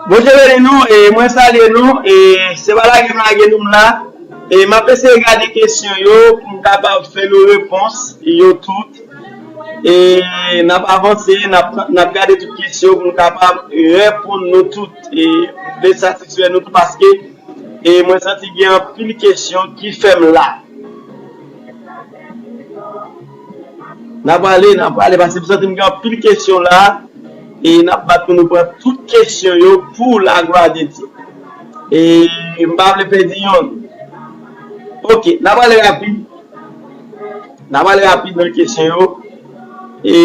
Bondye beni nou, e mwen salye nou, e se pa lage m lage nou m la, e m ap eseye gade kesyon yo pou m kapab fè nou repons yo tout, e n ap avanse, n ap, n ap gade tout kesyon pou nou kapab reponn nou tout, e m vle satisfè nou tout paske, e mwen santi gen anpil kesyon ki fè m la. N ap ale, n ap ale, paske m santi m gen anpil kesyon la, e n ap bat pou nou pran tout kesyon yo pou laglwa de Dye. E m pa vle pèdi yonn. Oke, n ap ale rapid. N ap ale rapid nan kesyon yo. E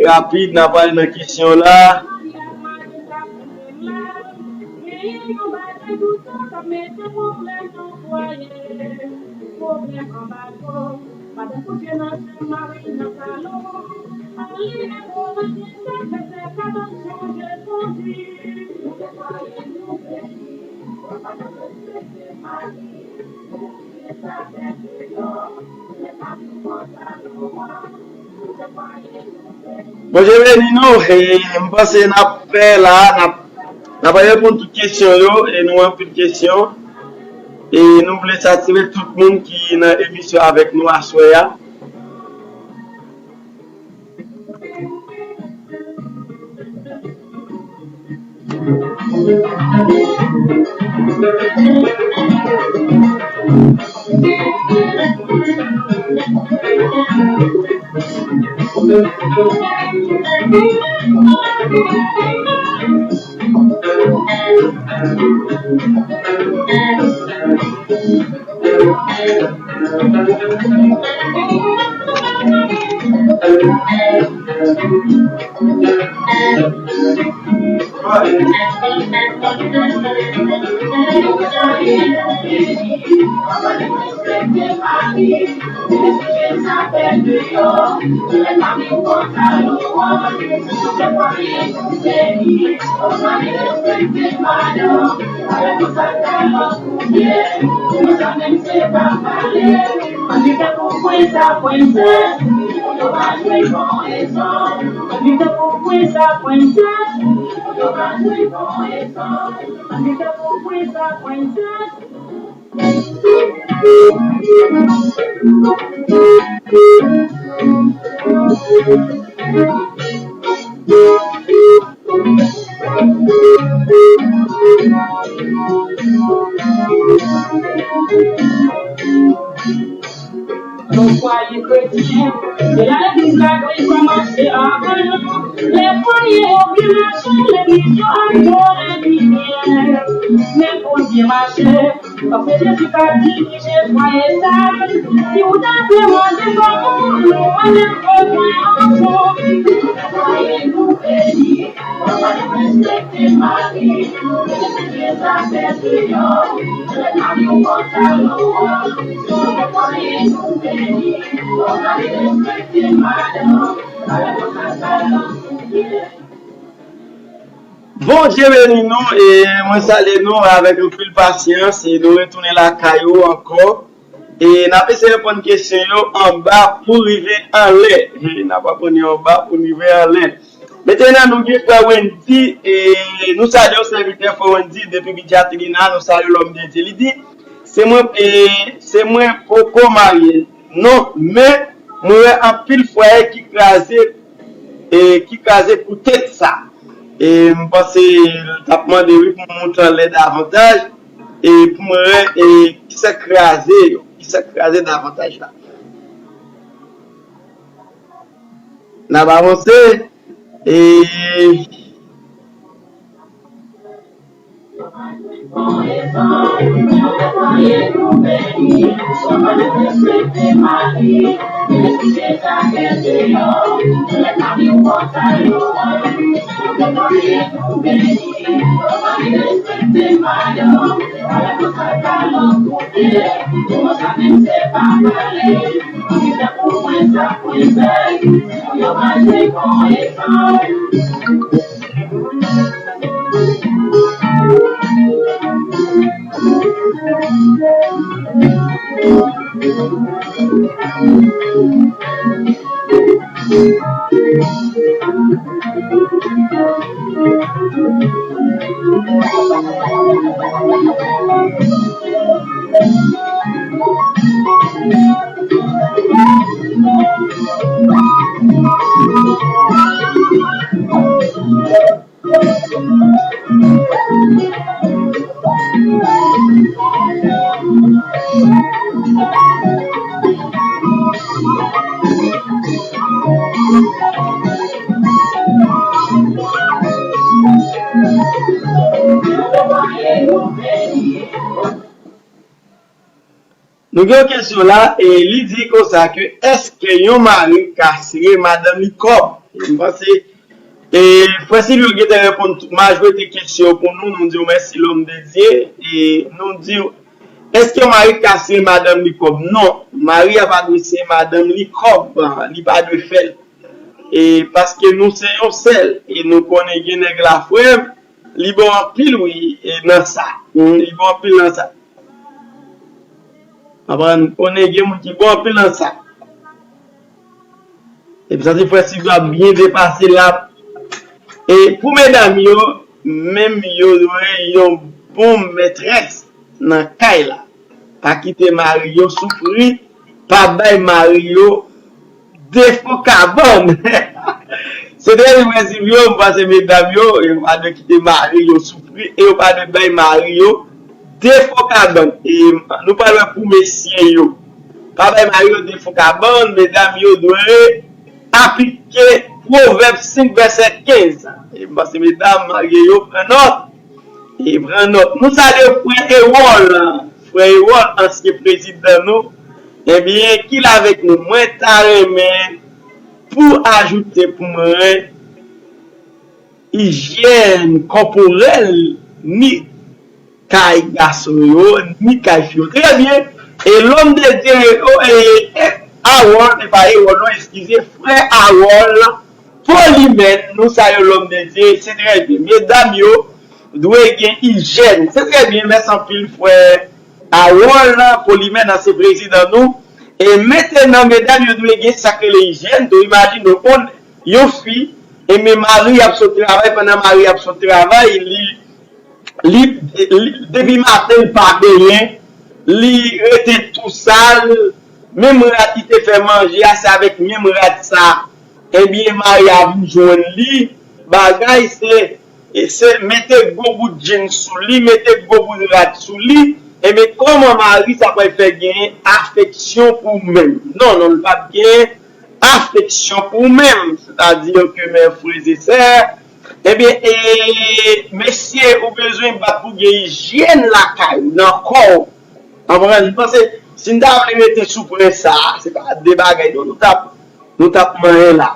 rapid, n ap ale nan kesyon la. Pwoblèm anba do, madanm kouche nan chanm, mari nan salon. Anlimen pou ranje sa, fè se kabann chanje kondi. Nou te pale nou beni, papa nou respekte mari, nou bliye sa fè deyò, men pa nou pantalon an. Bondye beni nou. E, m panse n ap fè la, n ap, n ap reponn tout kesyon yo, e nou anpil kesyon. E nou vle satire tout moun ki nan emisyon avèk nou aswè a. Nou kwaye kretyen, se la legliz la dwe kòmanse avan nou. Lè premye yo byen mache, legliz yo adore byen. Men pou l byen mache, fòk se Jezi k ap dirije fwaye sa. Si w ta vle mande kòman nou, mwen menm mwen pran yon fon. Fwaye nou beni. Bondye beni nou e mwen salye nou avèk anpil pasyans e nou retounen lakay ou ankò. E n ap eseye reponn kesyon yo anba pou rive anlè. E n ap aprann yo anba pou rive anlè. Mentnan, nou gen frè Wendy, e nou salye w, sèvitè frè Wendy, depi Bidjatelina, nou salye w, lòm de Dye. Li di, se mwen, e, se mwen poko marye, non, men mwen wè anpil fwaye ki kraze, e, ki kraze poutèt sa. E m panse l t ap mande, wi, pou m monte anlè davantaj, e pou mwen wè, e, ki sa k kraze yo, ki sa k kraze davantaj la. N ap avanse. E Nou gen yon kesyon la, e li di konsa ke èske yon mari ka sere madanm li kòb? M panse, e, frè Silvyo gentan reponn tout majorite kesyon pou nou, nou di w mèsi lòm de Dye, e nou di w, èske yon mari ka sere madanm li kòb? Non, mari a pa dwe sere madanm li kòb, li pa dwe fè l. E paske nou se yon sèl, e nou konnen gen nèg la frè m, li bon anpil wi, e nan sa. Li bon anpil nan sa. Konprann? Konnen gen moun ki bon anpil nan sa. Epi sa se frè Silvyo ap byen depase la. E pou medam yo, menm yo dwe yon bon mètrès nan kay la. Pa kite mari yo soufri, pa bay mari yo defo kabann. Se trè enpresif yo, m panse medam yo, yo pa dwe kite mari yo soufri e yo pa dwe bay mari yo Defo kabann. E nou pral wè pou mesye yo. Pa bay mari yo defo kabann, medam yo dwe aplike Pwovèb senk vèsè kenz. E m panse medam marye yo pran nòt. E pran nòt. Nou salye frè Ewòl. Frè Ewòl, ansyen prezidan nou. Ebyen, ki la avèk nou? Mwen ta renmen pou ajoute pou mwen ijyèn kòporèl ni kay gason yo, ni kay fi yo. Trè byen. E lòm de Dye yo, e, e, Awòl, se pa Ewòl, non, eskize, frè Awòl, Polimèn, nou salye lòm de Dye, se trè byen. Medam yo dwe gen ijyèn. Se trè byen, mèsi anpil, frè Awòl, Polimèn, ansyen prezidan nou. E mentenan, medam yo dwe gen sa k rele ijyèn tou. Imajine w, yon, yon fi, e men mari ap sot travay, pandan mari ap sot travay, li li, li depi maten li pa benyen, li rete tou sal, menm rad li te fè manje a, se avèk menm rad sa, ebyen, mari a vin jwenn li, bagay se, e se mete gwo bout jeans sou li, mete gwo bout rad sou li, ebyen, kòman mari sa pral fè genyen afeksyon pou menm? Non, non, li p ap genyen afeksyon pou menm, sètadi ke, men frè e sè, ebyen, e, mesye, ou bezwen bat pou gen ijyèn lakay ou, nan kò w. Konprann? M panse, si n ta vle rete sou pwen sa, se pa de bagay, non, nou t ap, nou t ap manyen la.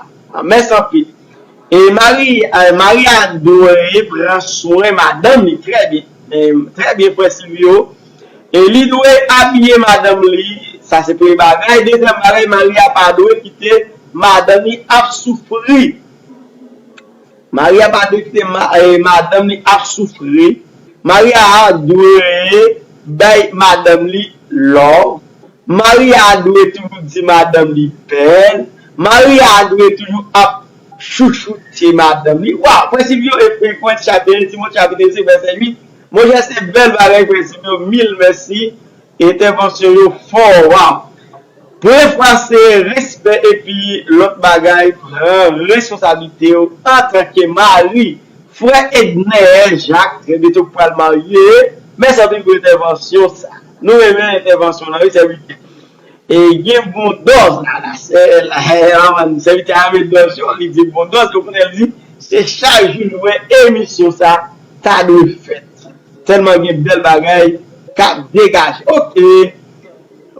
Mèsi anpil. E mari, e, mari a dwe pran swen madanm li trè byen. E, trè byen, frè Silvio. E li dwe abiye madanm li, sa se premye bagay. Dezyèm bagay, mari a pa dwe kite madanm li ap soufri. Mari a pa dwe kite ma, e, madanm li ap soufri. Mari a dwe bay madanm li love. Mari a dwe toujou di madanm li bèl. Mari a dwe toujou ap chouchoute madanm li. Waw, prensip yo e, e Pwovèb chapit, Timotye chapit senk vèsè uit. Monchè, se bèl bagay, prensip yo. Mil mèsi. Entèvansyon yo fò, waw. Premye fwa se respè epi lòt bagay, pran responsablite w antanke mari. Frè Edner Jacques, trè byento pral marye. Mèsi anpil pou entèvansyon sa. Nou renmen entèvansyon lan, wi, sèvitè. E gen bon dòz la, la, sè, la, sèvitè a met dòz yo, li di bon dòz, konprann li di, se chak jou nou wè emisyon sa, ta dwe fèt. Tèlman gen bèl bagay k ap degaje. Oke.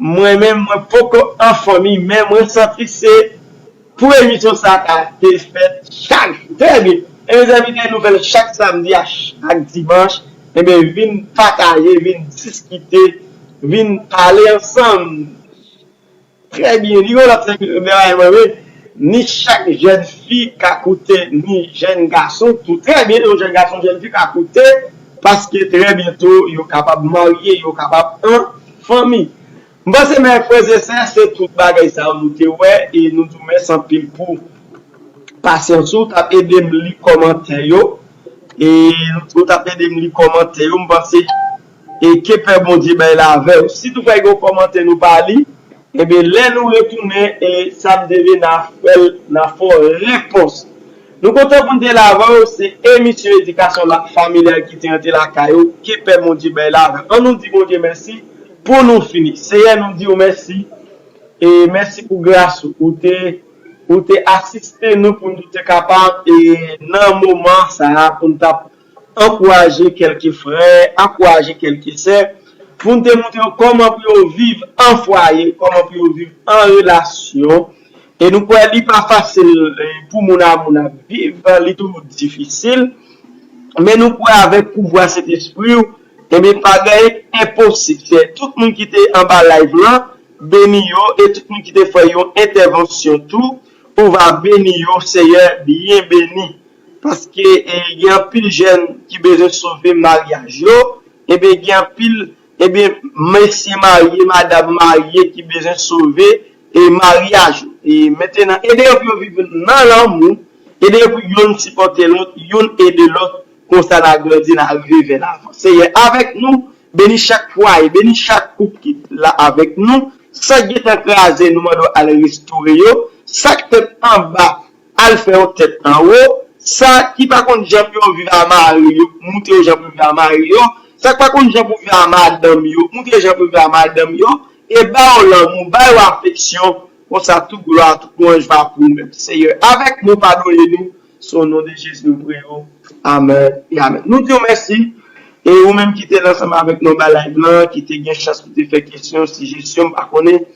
Mwen menm, mwen poko an fanmi, men mwen santi se pou emisyon sa ta te fèt chak jou. Trè byen. E mezanmi, nou fè l chak samdi a ch-, ak dimanch. Ebyen, vin pataje, vin diskite, vin pale ansanm. Trè byen, li gen yon lòt sèvis mwen, wi. Ni chak jèn fi ka koute, ni jèn gason tou. Trè byen, yon jèn gason, jèn fi ka koute, paske trè byento, yo kapab marye, yo kapab an fanmi. M panse, men frè e sè, se tout bagay sa yo nou te wè, e nou di w mèsi anpil pou pasyans ou, t ap ede m li kòmantè yo, e ou t ap ede m li kòmantè yo, m panse, e ke pè Bondye bay l avè w. Si toutfwa gen yon kòmantè nou pa li, ebyen, lè nou retounen, e sa m te vle, n a fè l, n a fè w repons. Nou kontan pou n te la avè w, se emisyon edikasyon la, familyal ki te rantre lakay ou, ke pè Bondye bay l avè w. Ann nou di Bondye mèsi pou nou fini. Seyè, nou di w mèsi, e mèsi pou gras ou, ou te, ou te asiste nou pou nou te kapab, e nan moman sa a, pou nou t ap ankouraje kèlke frè, ankouraje kèlke sè, pou n te montre yo kòman pou yo viv an fwaye, kòman pou yo viv an relasyon. E nou kwè li pa fasil, e, pou moun a moun ap viv, li toujou difisil. Men nou kwè avèk pouvwa Sentespri w, ebyen, pa gen enposib. Sè, tout moun ki te anba live lan, beni yo, e tout moun ki te fè yon entèvansyon tou, ou va beni yo, Seyè, byen beni. Paske, e, gen anpil jèn ki bezwen sove maryaj yo, ebyen, gen anpil, ebyen, mesye marye, madanm marye ki bezwen sove, e, maryaj yo. E, mentenan, ede yo pou yo viv nan lanmou, ede yo pou youn sipòte lòt, youn ede lòt, konsa n a grandi, n a rive vè lavan. Seyè, avèk nou, beni chak fwaye, beni chak koup ki la avèk nou, sa k gentan kraze, nou mande w al restore yo, sa k tèt anba, al fè yon tèt anwo. Sa ki pa konn jan pou yo viv a mari yo, montre yo jan pou yo viv a mari yo. Sa k pa konn jan pou viv a madanm yo, montre jan pou viv a madanm yo, e ba yo lanmou, ba yo afeksyon, konsa tout glwa, tout lwanj va pou ou menm, Seyè. Avèk nou, padone nou, se o non de Jezi nou priye w. Amèn e amèn. Nou di w mèsi. E ou menm ki te la ansanm avèk nou ba live lan, ki te gen chans pou te fè kesyon, sijesyon, m pa konnen.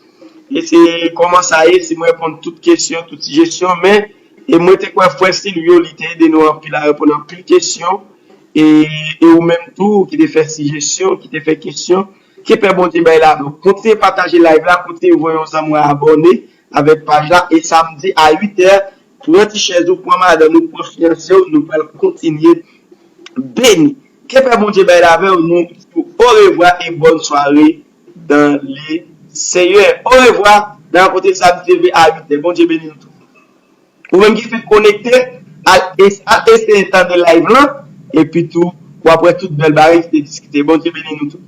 E se kòman sa ye, si mwen reponn tout kesyon, tout sijesyon, men e mwen te kwè frè Silvio, li te ede nou anpil a reponn anpil kesyon. E, e ou menm tou, ki te fè sijesyon, ki te fè kesyon, ke pè Bondye bay lavi w. Kontinye pataje live la, kontinye voye yon zanmi w abòne avèk paj la. E samdi a uit è, pran ti chèz ou, pran madanm ou, pran fiyanse w, nou pral kontinye beni. Ke pè Bondye bay lavi w, nou di w orevwa e bòn sware dans le Seyè. Orevwa, nan kote sa, nou te leve a uit è. Bondye beni nou tou. Ou menm ki fèk konekte, al, al eseye tande live lan, epi tou, w ap wè tout bèl bagay ki te diskite. Bondye beni nou tou.